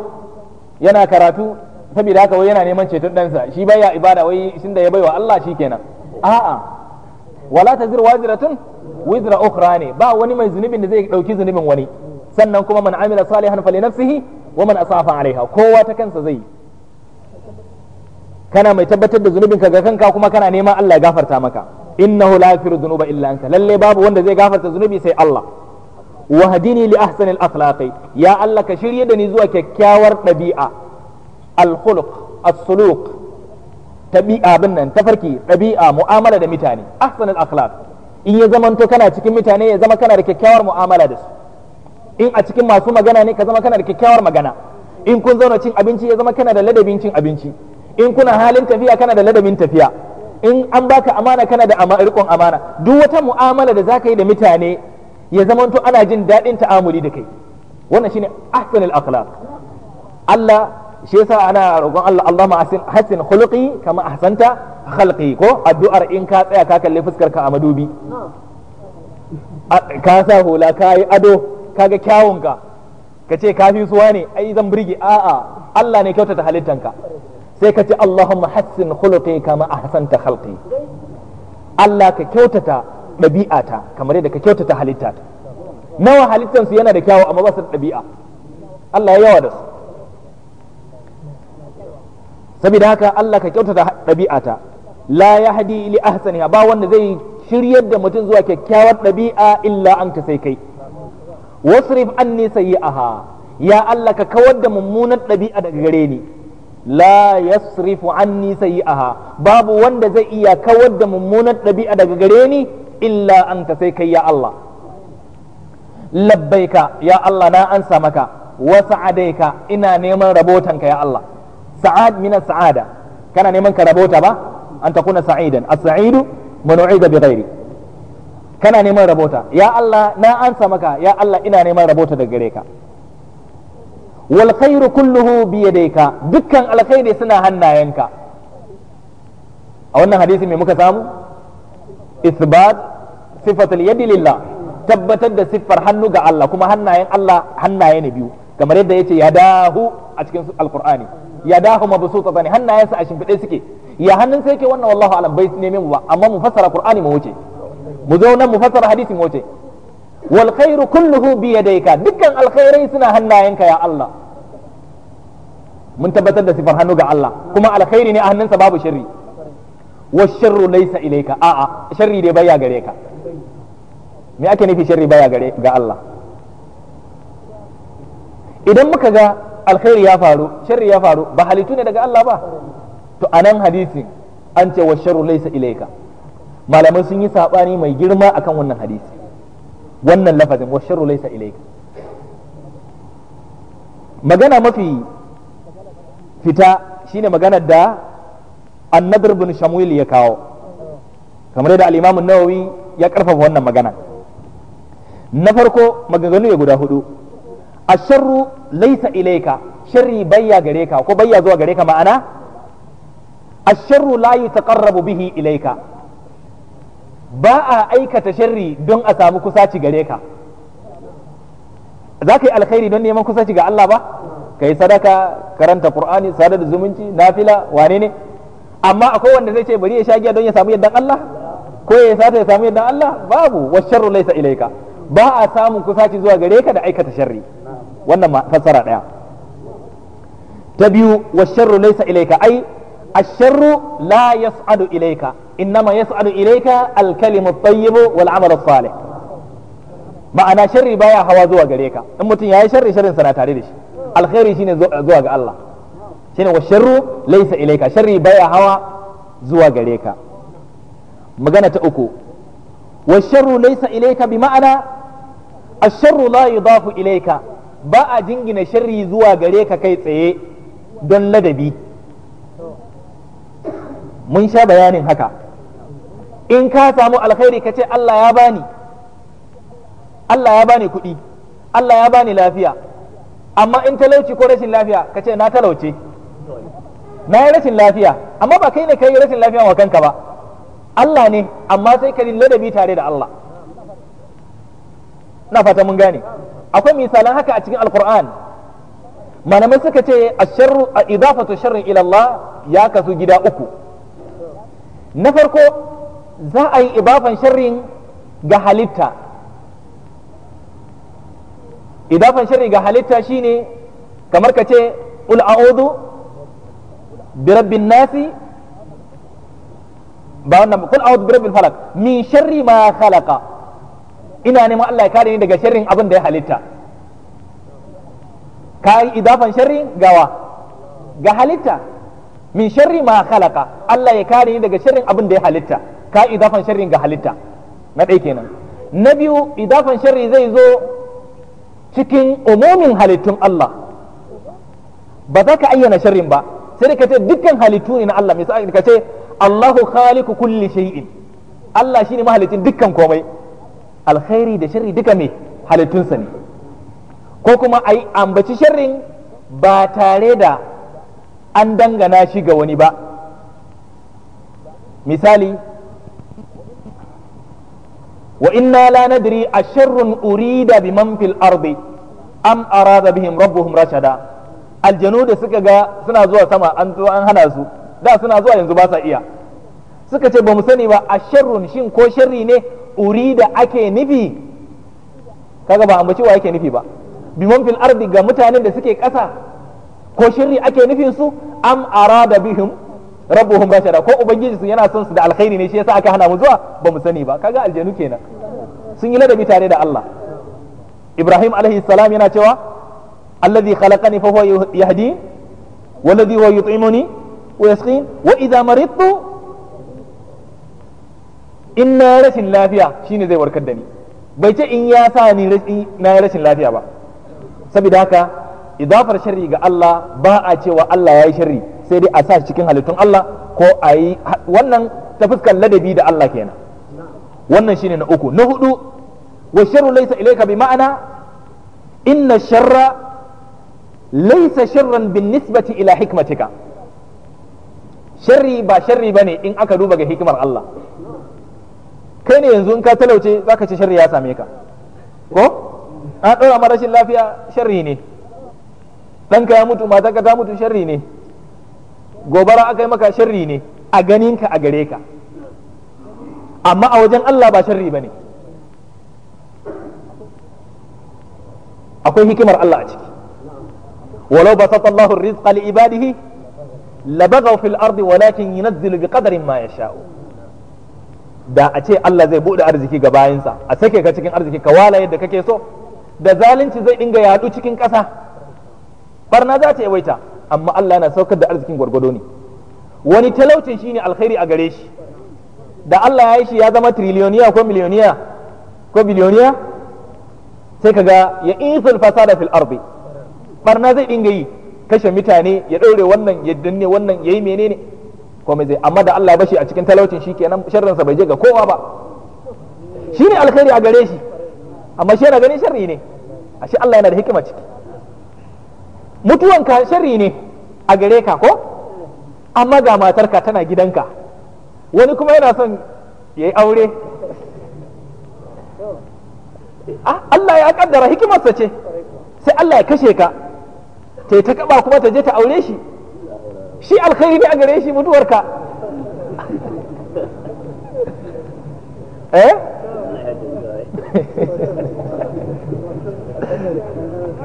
yana karatu, saboda haka wai yana neman ceton ɗansa, shi baya ibada, wai shin da ya baiwa Allah shikenan. A'a, wala tazir waziratun wizra ukhra ne, ba wani mai zunubin da zai dauki zunubin wani. Sannan kuma man amila salihan fali nafsihi wa man asafa alaiha, kowa ta kansa zai. Kana mai tabbatar da zunubin ka ga kanka, kuma kana neman Allah ya gafarta maka. Innahu la yaghfiru dhunuba illa anta, lalle babu wanda zai gafarta zunubi sai Allah. Wahdini li ahsanil akhlaqi, ya Allah ka shirye da ni zuwa kyakkyawar ɗabi'a. Al-khuluq, as-suluk, tabi'a bin nan tafarki, ɗabi'a, mu'amala da mutane, ahsanil akhlaq. In ya zamanto kana cikin mutane, ya zama kana da kyakkyawar mu'amala da su. In a cikin masu magana ne, ka zama kana da kyakkyawar magana. In kun zauna cin abinci, ya zama kana da ladabin cin abinci. In kuna halin tafiya, kana da ladabin tafiya. In an baka amana, kana da riƙon amana. Duk wata mu'amala da zaka yi da mutane, ya zamanto ana jin daɗin ta'amuli da kai. Wannan shine ahsanul akhlaq. Allah shi yasa ana roƙon Allah, Allahumma hassin khuluqi kama ahsanta khalqi, ko addu'ar in ka tsaya ka kalli fuskar ka a madubi, ka sa hula, ka yi ado, ka ga kyawun ka, ka ce ka fi suwa ne, ai zan burge. A'a, Allah ne kyautata halittanka, sai ka ce Allahumma hassin khuluqi kama ahsanta khalqi. Allah ka kyautata ɗabi'ata kamar yadda ka kyautata halittata. Nawa halittansu yana da kyawu amma ba su da ɗabi'a. Allah ya yawa da su. Saboda haka Allah ka kyautata ɗabi'ata. La yahdi li ahsaniha, ba wanda zai shiryar da mutum zuwa kyakkyawar ɗabi'a illa anta, sai kai. Wasrif anni sayyi'aha, ya Allah ka kawar da mummunar ɗabi'a daga gare ni. La yasrifu anni sayyi'aha, babu wanda zai iya kawar da mummunar ɗabi'a daga gare ni illa anta, sai kai ya Allah. Labbaika, ya Allah na ansa maka. Wa sa'adaika, ina neman rabotanka ya Allah. Sa'ad min sa'ada, kana neman ka rabota ba an takuna sa'idan, as-sa'idu man u'ida bi ghairi. Kana neman rabota, ya Allah na ansa maka, ya Allah ina neman rabota daga gare ka. Wal khairu kulluhu bi yadayka, dukkan alkhairi suna hannayenka. A wannan hadisi me muka samu? Isbat sifatul yadi lillah, tabbatar da siffar hannu ga Allah, kuma hannayen Allah hannaye ne biyu, kamar yadda yace yadahu a cikin alqur'ani, yadahu mabsuutatan, hannayensa a shimfiɗe suke. Ya hannun sai yake wannan wallahu alam, bai neme mu ba, amma mu fassara qur'ani mu wuce, mu zo nan mu fassara hadisi mu wuce. Wal khairu kulluhu bi yadayka, dukkan alkhairai suna hannayenka ya Allah. Mun tabbatar da sifar hannu ga Allah, kuma alkhairi ne a hannunsa, babu sharri. Wa sharru laysa ilayka, a'a, sharri dai baya gare ka. Me ake nufi sharri baya gare ga Allah? Idan muka ga alkhairi ya faru, sharri ya faru, ba halittu ne daga Allah ba? To anan hadisi an ce wa sharru laysa ilayka. Malamai sun yi sabani mai girma akan wannan hadisi, wannan lafazin wa sharru laysa ilayka. Magana mafi fita shine maganar da Annadir bin Shamuil ya kawo, kamar yadda al-Imam an-Nawawi ya karfafa wannan magana. Na farko maganganu ya guda hudu. Asharru laysa ilayka, sharri bayya gare ka ko bayya zuwa gare ka, ma'ana asharru la yutaqarrabu bihi ilayka, ba a aikata sharri don a samu kusaci gare ka. Za ka yi alkhairi don neman kusaci ga Allah ba? Ka yi sadaka, karanta Qur'ani, sadar da zumunci, nafila, wane ne? Amma akwai wanda zai ce bari ya sha giya don ya samu yardan Allah, ko ya sata ya samu yardan Allah? Babu. Wa sharru laysa ilayka, ba a samun kusaci zuwa gare ka da aikata sharri. Wannan fassara daya. Ta biyu, wa sharru laysa ilayka ai asharru la yas'adu ilayka, innama yas'adu ilayka al-kalimu at-tayyib wal 'amalu as-salih. Ma'ana sharri baya hawa zuwa gare ka. In mutum yayi sharri, sharrin sa na tare da shi. Alkhairi shine zuwa ga Allah, shine wa sharru laysa ilayka, sharri baya hawa zuwa gare ka. Magana ta uku, wa sharru laysa ilayka bi ma'ana asharru la yudafu ilayka, ba a jingina sharri zuwa gare ka kai tsaye don ladabi. Mun sha bayanin haka. In ka samu alkhairi ka ce Allah ya bani, Allah ya bani kuɗi, Allah ya bani lafiya. Amma in talauci ko rashin lafiya, ka ce na talauce, na yi rashin lafiya, amma ba kai ne ka yi rashin lafiya wa kanka ba, Allah ne. Amma sai ka ladabi tare da Allah. Ina fata mun gane. Akwai misalan haka a cikin Alqur'an. Malamai suka ce asharru idafatu sharri ila Allah ya kasu gida uku. Na farko, za a yi idafan sharrin ga halitta. Idafan sharri ga halitta shine kamar ka ce qul a'udhu bi rabbin nasi, ba wannan, qul a'udhu bi rabbil falaq min sharri ma khalaqa. Ina neman Allah ya kare ni daga sharrin abin da ya halitta. Ka yi idafan sharrin gawa ga halitta, min sharri ma khalaqa, Allah ya kare ni daga sharrin abin da ya halitta. Ka yi idafan sharrin ga halitta, na ɗaya kenan. Na biyu, idafan sharri zai zo cikin umumin halittun Allah. Ba za ka ayyana sharrin ba, sai dai ka ce dukkan halittu ne na Allah. Misali ka ce Allahu khaliqu kulli shay'in, Allah shine mahalicin dukkan komai. Alkhairi da sharri duka me halittunsa ne. Ko kuma ai ambaci sharrin ba tare da an dangana shi ga wani ba. Misali, wa inna la nadri asharrun urida biman fil ardi am arada bihim rabbuhum rashada. Aljanu da suka ga suna zuwa sama an zo an hana su, da suna zuwa yanzu ba sa iya, suka ce ba mu sani ba asharrun, shin ko sharri ne urida ake nufi? Kaga ba ambaci wa yake nufi ba. Biman fil ardi, ga mutanen da suke ƙasa, ko sharri ake nufin su? Am arada bihim rabbuhum rashada, ko ubangiji su yana son su da alkhairi ne shi yasa aka hana mu zuwa? Ba mu sani ba. Kaga aljanu kenan sun yi ladabi tare da Allah. Ibrahim alaihi salam yana cewa alladhi khalaqani fa huwa yahdi walladhi huwa yut'imuni wa yasqin wa idha maridtu, in na rashin lafiya shine zai warkar da ni. Bai ce in ya sa ni na rashin lafiya ba. Saboda haka idafar sharri ga Allah ba a cewa Allah ya yi sharri, sai dai a sa shi cikin halittun Allah ko a yi wannan ta fuskar ladabi da Allah kenan. Wannan shine na uku. Na hudu, wa sharru laysa ilayka bi ma'ana inna sharra laysa sharran bin nisbati ila hikmatika. Sharri ba sharri bane in aka duba ga hikimar Allah. Kai ne yanzu in ka talauce zaka ce sharri ya same ka, ko an ɗora ma rashin lafiya sharri ne, ɗanka ya mutu, matarka ta mutu sharri ne, gobara aka yi maka sharri ne a ganinka a gare ka, amma a wajen Allah ba sharri ba ne. Akwai hikimar Allah a ciki. Walau basata Allahu rizqa li ibadihi labaghaw fil ardi walakin yunazzilu biqadarin ma yasha'u. Da a ce Allah zai bude arziki ga bayinsa, a sake ka cikin arziki ka wala yadda kake so, da zalunci zai dinga yadu cikin ƙasa, barna za ta yawaita, amma Allah yana saukar da arzikin gwargwado ne. Wani talaucin shine alkhairi a gare shi. Da Allah ya yi shi ya zama triliyoniya ko miliyoniya ko biliyoniya, sai kaga ya isul fasada fil ardi, barna zai dinga yi, kashe mutane, ya ɗaure wannan, ya danne wannan, yayi menene komai zai. Amma da Allah ya bashi a cikin talaucin shi kenan, sharrinsa bai je ga kowa ba, shine alkhairi a gare shi, amma shi yana ganin sharri ne. Ashe Allah yana da hikima ciki. Mutuwanka sharri ne a gare ka ko, amma ga matarka tana gidanka, wani kuma yana son ya yi aure. Allah ya kaddara hikimarsa ce, sai Allah ya kashe ka, ta ta kaba kuma ta je ta aure shi, shi alkhairi ne a gare shi mutuwarka. Eh?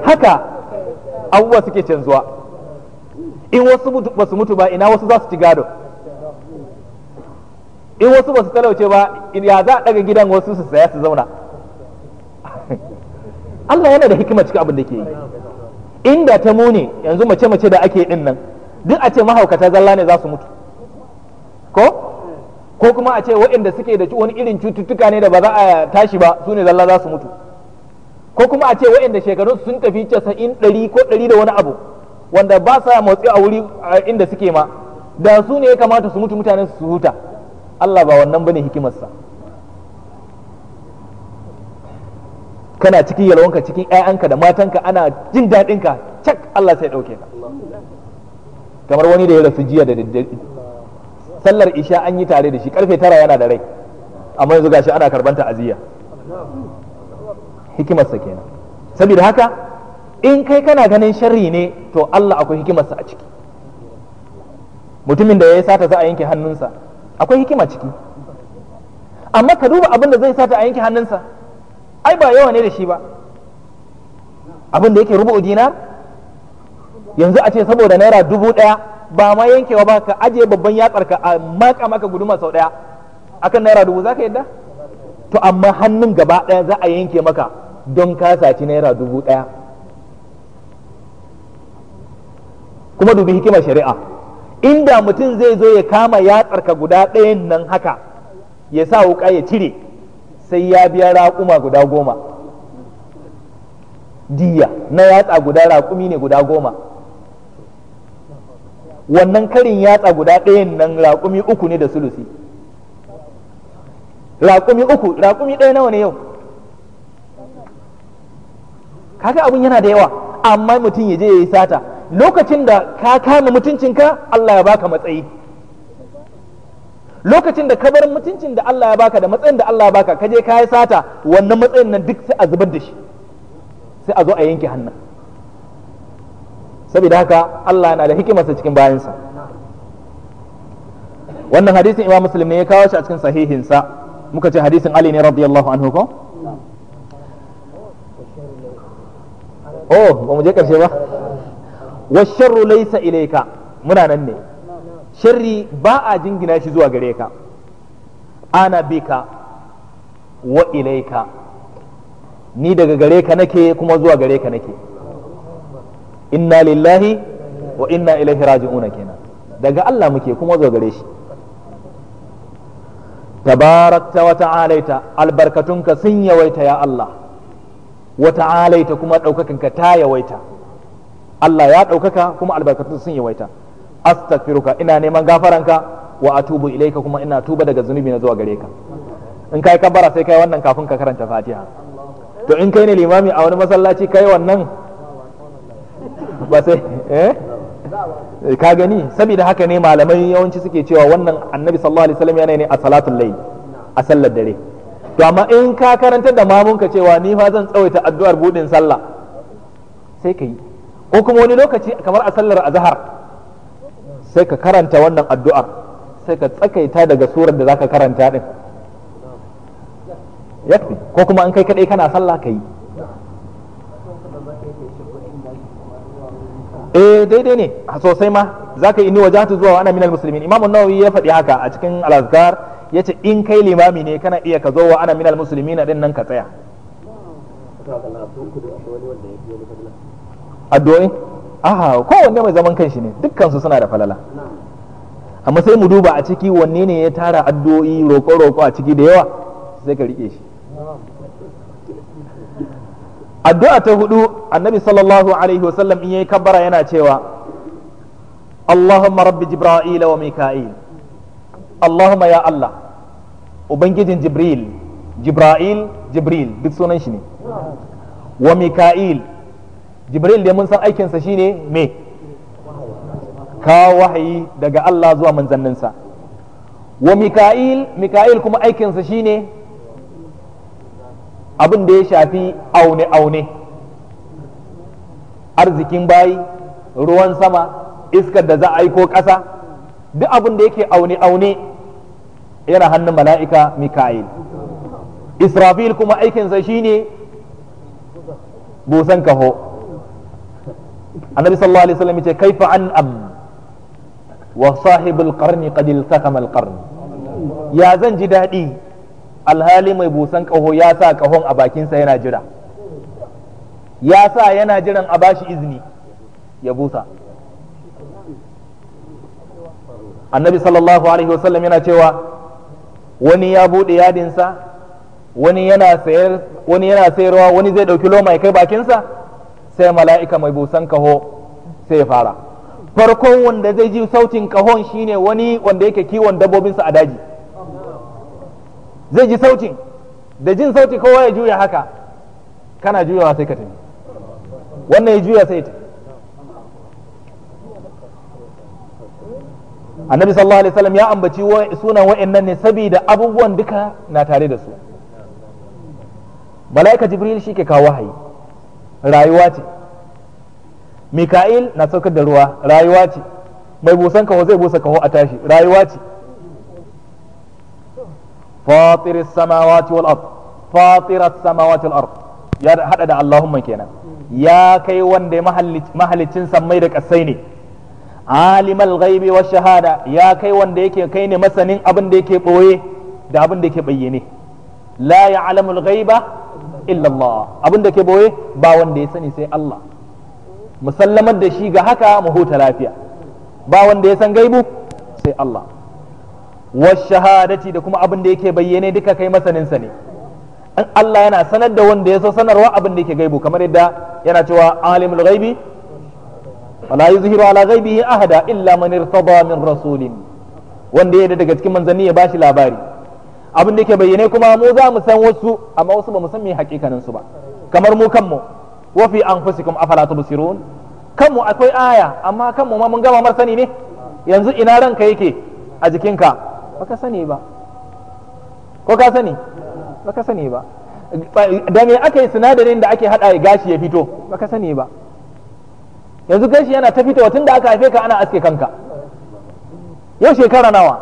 Haka abubuwa suke canzuwa. In wasu ba su mutu ba, ina wasu za su ci gado? In wasu ba su talauce ba, ya za a daga gidan wasu su saya su zauna? Allah yana da hikima cikin abin da ke yi. Inda ta mune yanzu mace-mace da ake din nan, duk a ce mahaukata zalla ne za su mutu, ko kuma a ce waɗanda suke da wani irin cututtuka ne da ba za a tashi ba su ne zalla za su mutu, ko kuma a ce waɗanda shekarun sun tafi 90, 100 ko 100 da wani abu, wanda ba sa motsi a wuri inda suke ma, da su ne ya kamata su mutu mutanen su huta. Allah ba wannan bane hikimarsa. Kana cikin yalwanka, cikin ƴaƴanka da matanka, ana jin daɗinka, cak Allah sai ɗauke ka. Kamar wani da ya rasu jiya da daddare, sallar isha an yi tare da shi, karfe 9 yana da rai, amma yanzu gashi ana karban ta'aziyya. Hikimarsa kenan. Saboda haka in kai kana ganin sharri ne, to Allah akwai hikimarsa a ciki. Mutumin da ya yi sata za a yanke hannunsa, akwai hikima ciki. Amma ka duba abin da zai sata a yanke hannunsa, ai ba yawa ne da shi ba. Abin da yake rubu'u dinar, yanzu a ce saboda naira 1000 ba ma yankewa ba, ka ajiye babban yatsar ka a maka maka guduma sau 1 akan naira 1000, za ka yadda? To amma hannun gaba ɗaya za a yanke maka don ka saci naira 1000. Kuma dubi hikimar shari'a, inda mutum zai zo ya kama yatsar ka guda ɗayan nan haka ya sa wuka ya cire, sai ya biya raƙuma guda 10 diya na yatsa guda, raƙumi ne guda 10. Wannan karin yatsa guda ɗayan nan raƙumi 3 ne da sulusi. Raƙumi 3, raƙumi 1 nawa ne yau? Kaga abun yana da yawa. Amma mutum ya je ya yi sata, lokacin da ka kama mutuncinka Allah ya baka matsayi. Lokacin da ka bar mutuncin da Allah ya baka da matsayin da Allah ya baka, ka je ka yi sata, wannan matsayin nan duk sai a zubar da shi, sai a zo a yanke hannun. Saboda haka Allah na da hikimarsa cikin bayansa. Wannan hadisin Imam Muslim ne ya kawo shi a cikin sahihinsa. Muka ce hadisin Ali ne radiyallahu anhu ko? Oh, ba mu je karshe ba. Wa sharru laysa ilayka, muna nan ne. Sharri ba a jingina shi zuwa gare ka. Ana bika wa ilayka, ni daga gare ka nake kuma zuwa gare ka nake. Inna lillahi wa inna ilaihi raji'una kenan. Daga Allah muke kuma zuwa gare shi. Tabarakta wa ta'alaita, albarkatunka sun yawaita ya Allah. Wa ta'alaita, kuma ɗaukakanka ta yawaita. Allah ya ɗaukaka kuma albarkatun sun yawaita. Astaghfiruka, ina neman gafaranka, wa atubu ilaika, kuma ina tuba daga zunubi na zuwa gare ka. In kai kabbara sai kai wannan kafin ka karanta Fatiha. To in kai ne limami a wani masallaci kai wannan ba sai ka gani. Saboda haka ne malamai yawanci suke cewa wannan Annabi sallallahu alaihi wasallam yana ne a salatul layl, a sallar dare. To amma in ka karantar da mamunka cewa ni fa zan tsawaita addu'ar budin sallah, sai ka yi. Ko kuma wani lokaci kamar a sallar azhar sai ka karanta wannan addu'ar, sai ka tsakaita daga surar da zaka karanta din, yakfi. Ko kuma an kai kadai kana sallah ka yi. Eh daidai ne sosai ma, zaka yi ni wajhatu zuwa ana minal muslimin. Imam an-Nawawi ya faɗi haka a cikin al-Azkar, yace in kai limami ne kana iya ka zo wa ana minal muslimin din nan ka tsaya. Addu'o'i aha, kowanne mai zaman kanshi ne, dukkan su suna da falala. Amma sai mu duba a ciki wanne ne ya tara addu'o'i roƙo-roƙo a ciki da yawa, sai ka rike shi. Addu'a ta hudu, Annabi sallallahu alaihi wasallam in yayi kabbara yana cewa Allahumma rabbi Jibril wa Mika'il. Allahumma ya Allah, ubangijin Jibril, Jibril, Jibril duk sunan shi ne, wa Mika'il. Jibril da mun san aikinsa shine me? Kawo wahayi daga Allah zuwa manzanninsa. Wa Mika'il, Mika'il kuma aikinsa shine abin da ya shafi aune-aune, arzikin bayi, ruwan sama, iskar da za a aiko ƙasa, duk abin da yake aune-aune yana hannun mala'ika Mika'il. Israfil kuma aikinsa shine busan kaho. Annabi sallallahu alaihi wasallam yace kaifa an am wa sahibul qarni qad iltaqama al qarn. Ya zan ji daɗi alhali mai busan kaho ya sa kahon a bakinsa yana jira, ya sa yana jiran a bashi izini ya busa. Annabi sallallahu alaihi wasallam yana cewa wani ya bude yadinsa, wani yana sayar, wani yana sayarwa, wani zai dauki loma ya kai bakinsa, sai mala'ika mai busan kaho sai ya fara. Farkon wanda zai ji sautin kahon shine wani wanda yake kiwon dabbobinsa a daji. Zai ji sautin, da jin sauti kowa ya juya haka, kana juyawa sai ka tafi, wannan ya juya sai ya tafi. Annabi sallallahu alaihi wasallam ya ambaci sunan wa'annan ne saboda abubuwan duka na tare da su. Mala'ika Jibril shi ke kawo wahayi, rayuwa ce. Mika'il na saukar da ruwa, rayuwa ce. Mai busan kaho zai busa kaho a tashi, rayuwa ce. Fatiris samawati wal ard, fatiras samawati wal ard, ya hada da Allahumma kenan. Ya kai wanda mahalicin sammai da kasai ne. Alimal ghaibi wa shahada, ya kai wanda yake kai ne masanin abin da yake boye da abin da yake bayyane. La ya'lamul ghaiba illa Allah, abin da ke boye ba wanda ya sani sai Allah. Musallamar da shi ga haka mu huta lafiya, ba wanda ya san gaibu sai Allah. Wa shahadati, da kuma abin da yake bayyane duka kai masanin sa ne. In Allah yana sanar da wanda ya so sanarwa abin da yake gaibu, kamar yadda yana cewa alimul ghaibi wala yuzhiru ala ghaibihi ahada illa man irtada min rasulin, wanda ya daga cikin manzanni ya bashi labari. Abin da yake bayyane kuma mu za mu san wasu, amma wasu ba mu san me hakikanin su ba. Kamar mu kanmu, wa fi anfusikum afala tubsirun, kanmu akwai aya amma kanmu ma mun gama mar sani ne. Yanzu ina ranka yake a jikinka baka sani ba, ko ka sani? Baka sani ba. Da me aka yi sinadarin da ake hada gashi ya fito? Baka sani ba. Yanzu gashi yana ta fitowa tun da aka haife ka ana aske kanka, yau shekara nawa?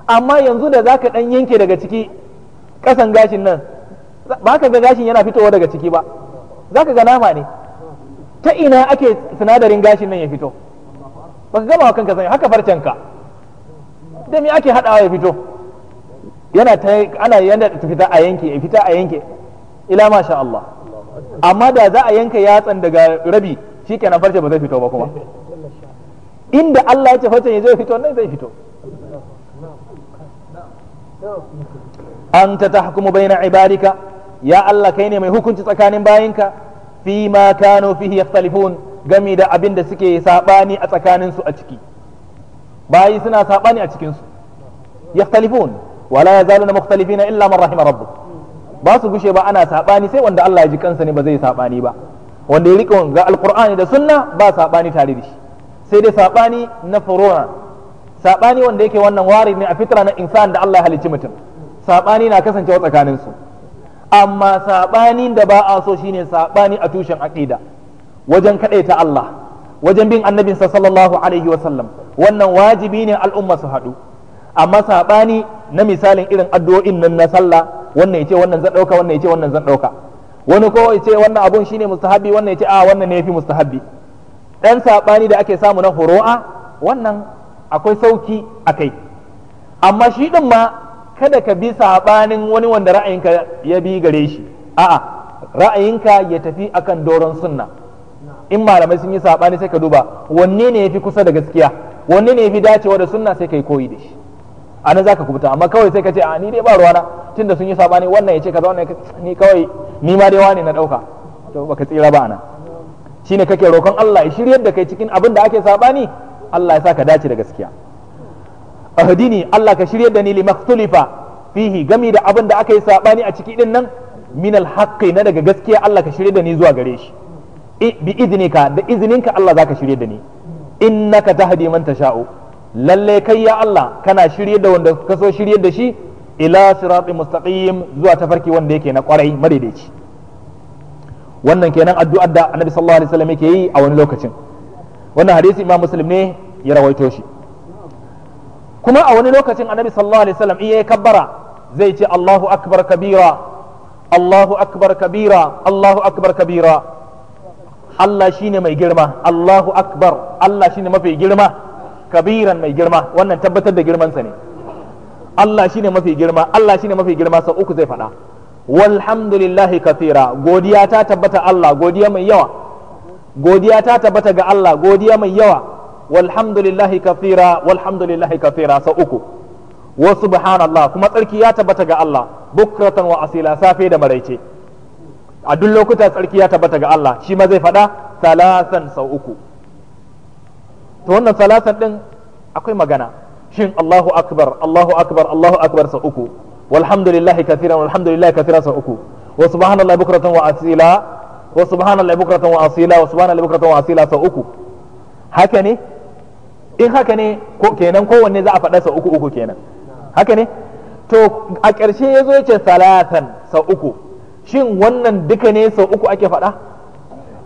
Amma yanzu da zaka dan yanke daga ciki kasan gashin nan, ba ka ga gashin yana fitowa daga ciki ba, zaka ga nama ne. Ta ina ake sinadarin gashin nan ya fito? Baka gama wa kanka sani. Haka farcenka, da me ake hadawa ya fito? Yana ta ana yana ta fita a yanke, fita a yanke, ila masha Allah. Amma da za a yanka yatsan daga rabi, shikenan farce ba zai fito ba. Kuma inda Allah ya ce farcen ya zai fito, nan zai fito. Anta tahkumu baina ibadika, ya Allah kai ne mai hukunci tsakanin bayinka, fi ma kanu fihi yakhtalifun, gami da abin da suke sabani a tsakanin su a ciki. Bayi suna sabani a cikin su, yakhtalifun wala yazaluna mukhtalifina illa man rahima rabbuk. Ba su gushe ba ana sabani, sai wanda Allah ya ji kansa ne ba zai sabani ba. Wanda ya rika ga alqur'ani da sunna ba sabani tare da shi, sai dai sabani na furu'a, sabani wanda yake wannan wari ne a fitra na insan da Allah ya halicci mutum. Sabani na kasancewa tsakanin su, amma sabanin da ba a so shine sabani a tushen aqida, wajen kadaita Allah, wajen bin annabinsa sallallahu alaihi wa sallam. Wannan wajibi ne al'umma su haɗu. Amma sabani na misalin irin addu'o'in nan na sallah, wannan yace wannan zan dauka, wannan yace wannan zan dauka, wani ko yace wannan abun shine mustahabbi, wannan yace a wannan ne yafi mustahabbi. Dan sabani da ake samu na furu'a wannan akwai sauki akai. Amma shi din ma kada ka bi sabanin wani wanda ra'ayinka ya bi gare shi. A'a, ra'ayinka ya tafi akan doron sunna. In malamai sun yi sabani sai ka duba wanne ne yafi kusa da gaskiya, wanne ne yafi dacewa da sunna, sai kai koyi da shi. Anan zaka kubuta. Amma kawai sai ka ce a ni dai ba ruwana, tunda sun yi sabani, wannan yace kaza, wannan ni kawai ni ma dai wani na dauka, to baka tsira ba. Anan shine kake roƙon Allah ya shiryar da kai cikin abin da ake sabani, Allah ya sa ka dace da gaskiya. Ahdini, Allah ka shiryar da ni, limaktulifa fihi, gami da abin da aka yi sabani a ciki din nan, min alhaqqi, na daga gaskiya, Allah ka shiryar da ni zuwa gare shi. Bi idnika, da izininka Allah zaka shiryar da ni. Innaka tahdi man tasha'u, lalle kai ya Allah kana shiryar da wanda ka so shiryar da shi, ila siratin mustaqim, zuwa tafarki wanda yake na kwarai madaidaici. Wannan kenan addu'ar da Annabi sallallahu alaihi wasallam yake yi a wani lokacin. Wannan hadisi Imam Muslim ne ya rawaito shi. Kuma a wani lokacin Annabi sallallahu alaihi wasallam in yayi kabbara zai ce Allahu akbar kabira, Allahu akbar kabira, Allahu akbar kabira. Allah shine mai girma, Allahu akbar, Allah shine mafi girma, kabiran mai girma. Wannan tabbatar da girmansa ne. Allah shine mafi girma, Allah shine mafi girma, sau uku zai faɗa. Walhamdulillahi kathira, godiya ta tabbata Allah, godiya mai yawa, godiya ta tabbata ga Allah, godiya mai yawa. Walhamdulillahi kathira, walhamdulillahi kathira, sau uku. Wa subhanallah, kuma tsarki ya tabbata ga Allah, bukratan wa asila, safe da maraice, a duk lokuta tsarki ya tabbata ga Allah. Shi ma zai faɗa salasan, sau uku. To wannan salasan din akwai magana, shin Allahu akbar, Allahu akbar, Allahu akbar sau uku, walhamdulillahi kathiran, walhamdulillahi kathiran sau uku, wa subhanallahi bukratan wa asila, wa subhanallahi bukratan wa asila, wa subhanallahi bukratan wa asila sau uku, haka ne? In haka ne ko kenan kowanne za a faɗa sau uku uku kenan, haka ne? To a ƙarshe ya zo ya ce salatan sau uku, Shin wannan duka ne sau uku ake faɗa?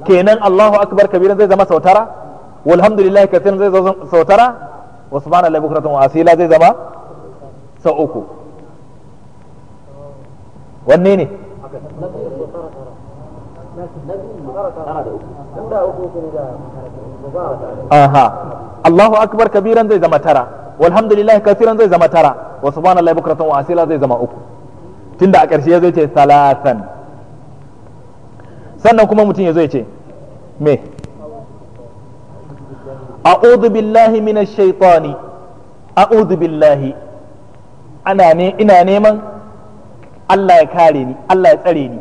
Kenan Allahu akbar kabiran zai zama sau tara, walhamdulillahi kathiran zai zama sau tara, wa subhanallahi bukratan wa asila zai zama sau uku. Wanne ne? Aha, Allahu akbar kabiran zai zama tara, walhamdulillahi kathiran zai zama tara, wa subhanallahi bukratan wa asila zai zama uku. Tunda a ƙarshe ya zo ce salasan. Sannan kuma mutum ya zo ya ce me? A'udhu billahi minash shaitani, a'udhu billahi, ana ne ina neman Allah ya kare ni, Allah ya tsare ni.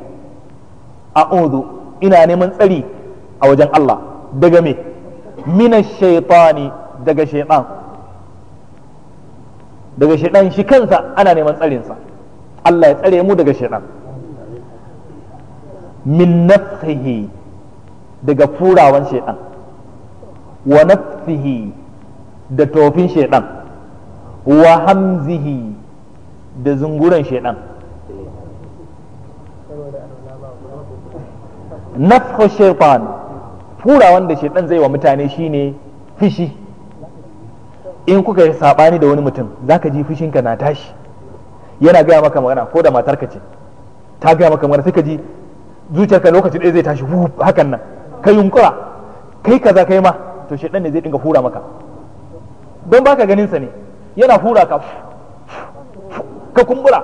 A'udhu, ina neman tsari a wajen Allah daga me? Minash shaitani, daga shaitan. Daga shaitan shi kansa ana neman tsarinsa. Allah ya tsare mu daga shaitan. Min nafsihi, daga furawan shaitan. Wa nafsihi, da tofin shaitan. Wa hamzihi, da zunguran shaitan. Nafhu shaitan, furawan da shaitan zai wa mutane shine fishi. In kuka yi sabani da wani mutum, zaka ji fushinka na tashi. Yana gaya maka magana, ko da matarka ce ta gaya maka magana, sai ka ji zuciyarka lokacin ɗaya zai tashi hakan nan, ka yunkura kai kaza kai ma, to shaitan ne zai dinga hura maka, don baka ganin sa ne yana hura ka, ka kumbura.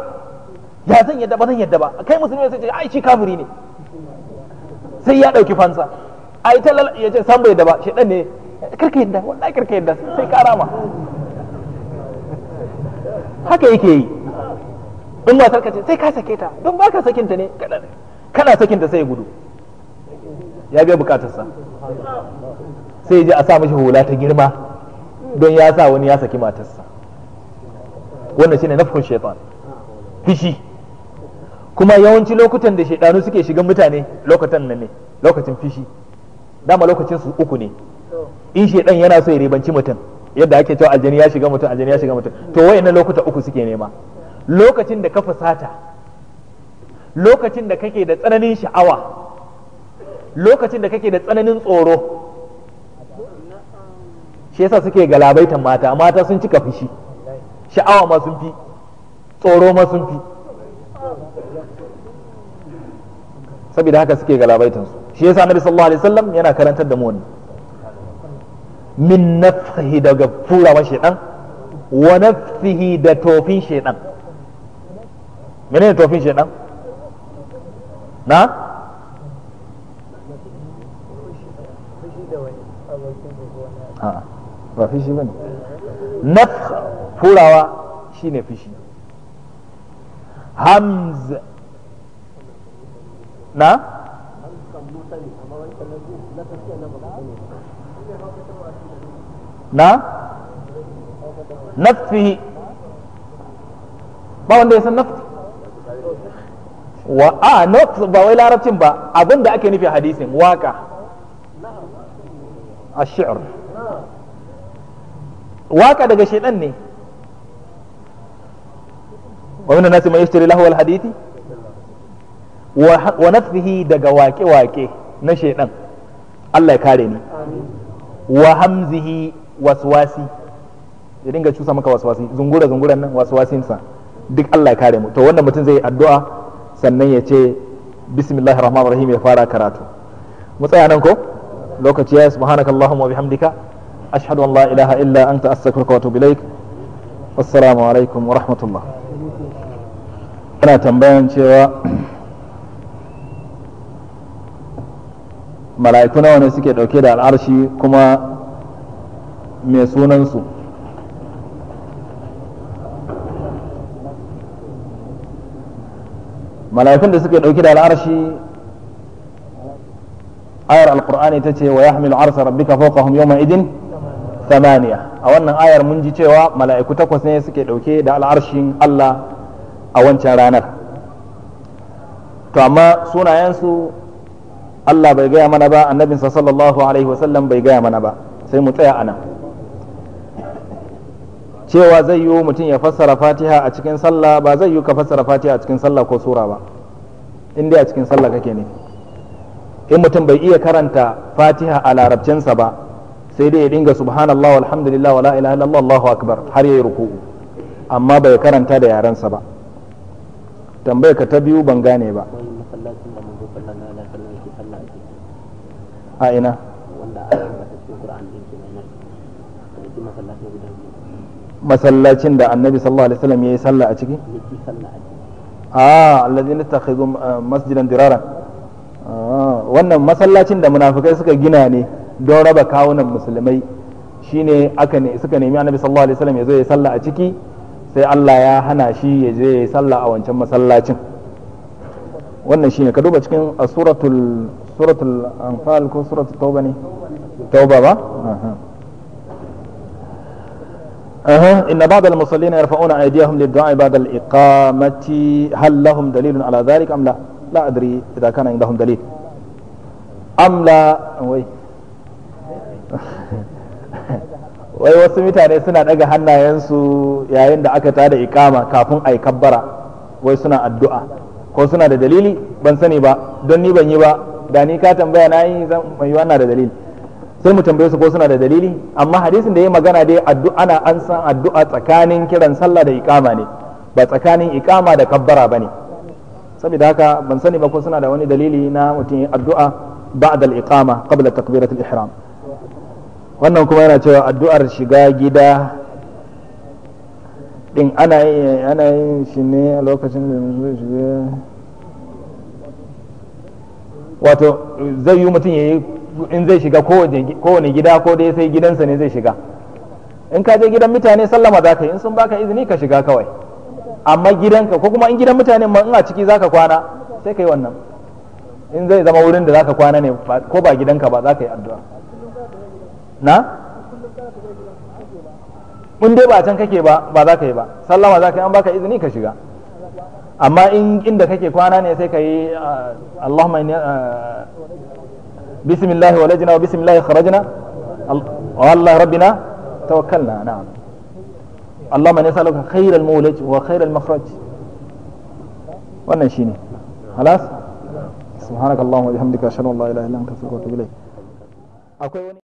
Ya zan yadda ba, zan yadda ba, kai musulmi sai ce ai shi kafiri ne, sai ya dauki fansa, ai ta ya ce san bai yadda ba, shaitan ne, karka yadda, wallahi karka yadda, sai ka rama. Haka yake yi. In matar ka ce sai ka sake ta, don baka sakinta ne, kana sakinta sai ya gudu, ya biya bukatarsa, sai ya je a sa mashi hula ta girma don ya sa wani ya saki matarsa. Wannan shine nafhun shaitan, fishi. Kuma yawanci lokutan da shaidanu suke shigan mutane lokutan nan ne, lokacin fishi. Dama lokacin su uku ne. In shaidan yana so ya ribanci mutum, yadda ake cewa aljani ya shiga mutum, aljani ya shiga mutum, to wayannan lokuta uku suke nema. Lokacin da ka fusata, lokacin da kake da tsananin sha'awa, lokacin da kake da tsananin tsoro. Shi yasa suke galabaitan mata, mata sun cika fushi, sha'awa ma sun fi, tsoro ma sun fi, saboda haka suke galabaitan su. Shi yasa Annabi sallallahu alaihi wasallam yana karantar da mu wannan. Min nafhihi, daga furawan shaitan, wa nafsihi, da tofin shaitan. Menene tofin shaitan? Na? A'a, ba fishi bane. Nafh, furawa shine fishi. Hamz, na? Na? Nafsihi, ba wanda ya san nafsi. Wa a nafs ba wai larabcin ba, abinda ake nufi hadisin waka, ash-shi'r, waka daga shedan ne. Wa min an-nasi man yashtari lahu al-hadithi wa nafsihi, daga wake-wake na shedan, Allah ya kare ni. Wa hamzihi, waswasi, ya dinga cusa maka waswasi, zungura zunguran nan waswasinsa, duk Allah ya kare mu. To wannan mutum zai yi addu'a sannan ya ce bismillahir rahmanir rahim, ya fara karatu. Mu tsaya nan ko lokaci ya. Subhanakallahumma wa bihamdika, ashhadu an la ilaha illa anta, astaghfiruka wa atubu ilaik. Assalamu alaikum wa rahmatullah. Ina tambayan cewa mala'iku nawa ne suke dauke da al'arshi, kuma me sunansu? Mala'ikun da suke dauke da al'arshi, ayar alqur'ani ta ce wa yahmilu arsha rabbika fawqahum yawma idin thamaniya. A wannan ayar mun ji cewa mala'iku takwas ne suke dauke da al'arshin Allah a wancan ranar. To amma sunayensu Allah bai gaya mana ba, annabinsa sallallahu alaihi wasallam bai gaya mana ba, sai mu tsaya anan. Cewa zai yiwu mutum ya fassara Fatiha a cikin sallah, ba zai yiwu ka fassara Fatiha a cikin sallah ko sura ba. In dai a cikin sallah kake ne. In mutum bai iya karanta Fatiha a larabcinsa ba, sai dai ya dinga subhanallah walhamdulillah wala ilaha illallah Allahu akbar har yayi ruku'u, amma bai karanta da yarensa ba. Tambayar ka ta biyu ban gane ba. A ina? Masallacin da Annabi sallallahu alaihi wasallam yayi sallah a ciki? A allazina takhadhu masjidan diraran. Wannan masallacin da munafikai suka gina ne don raba kawunan musulmai, shine aka ne suka nemi Annabi sallallahu alaihi wasallam ya zo ya sallah a ciki, sai Allah ya hana shi ya je ya sallah a wancan masallacin. Wannan shine, ka duba cikin suratul Anfal ko suratul Tauba ne? Tauba ba? إن بعض المصلين يرفعون أيديهم للدعاء بعد الإقامة، هل لهم دليل على ذلك أم لا؟ لا أدري إذا كان عندهم دليل أم لا. Wai wasu mutane suna daga hannayensu yayin da aka tada iqama kafin a yi kabbara, wai suna addu'a, ko suna da dalili? Ban sani ba, don ni ban yi ba. Da ni ka tambaya na yi, zan mai wannan da dalili, sai mu tambaye su ko suna da dalili. Amma hadisin da ya magana dai addu'a, ana an san addu'a tsakanin kiran sallah da iqama ne, ba tsakanin iqama da kabbara bane. Saboda haka ban sani ba ko suna da wani dalili na mutum addu'a ba'da al-iqama qabla takbirat al-ihram. Wannan kuma yana cewa addu'ar shiga gida din ana yin shi ne a lokacin da zai shiga, wato zai yi mutum yayi in zai shiga kowane gida, ko dai sai gidansa ne zai shiga. In ka je gidan mutane sallama za ka yi, in sun baka izini ka shiga kawai. Amma gidanka ko kuma in gidan mutane ma in a ciki za ka kwana sai ka yi wannan. In zai zama wurin da za ka kwana ne ko ba gidanka ba, za ka yi addu'a. Na? In dai ba can kake ba, ba za ka yi ba, sallama za ka yi, an baka izini ka shiga. Amma in inda kake kwana ne sai ka yi Allahumma inni bismillah walajna wa bismillah kharajna wa Allah rabbina tawakkalna. Na'am. Allahumma nas'aluka khairal mawlaj wa khairal makhraj. Wannan shine. Halas? Subhanakallahumma wa bihamdika ashhadu an la ilaha illa anta astaghfiruka wa atubu ilayk. Akwai wani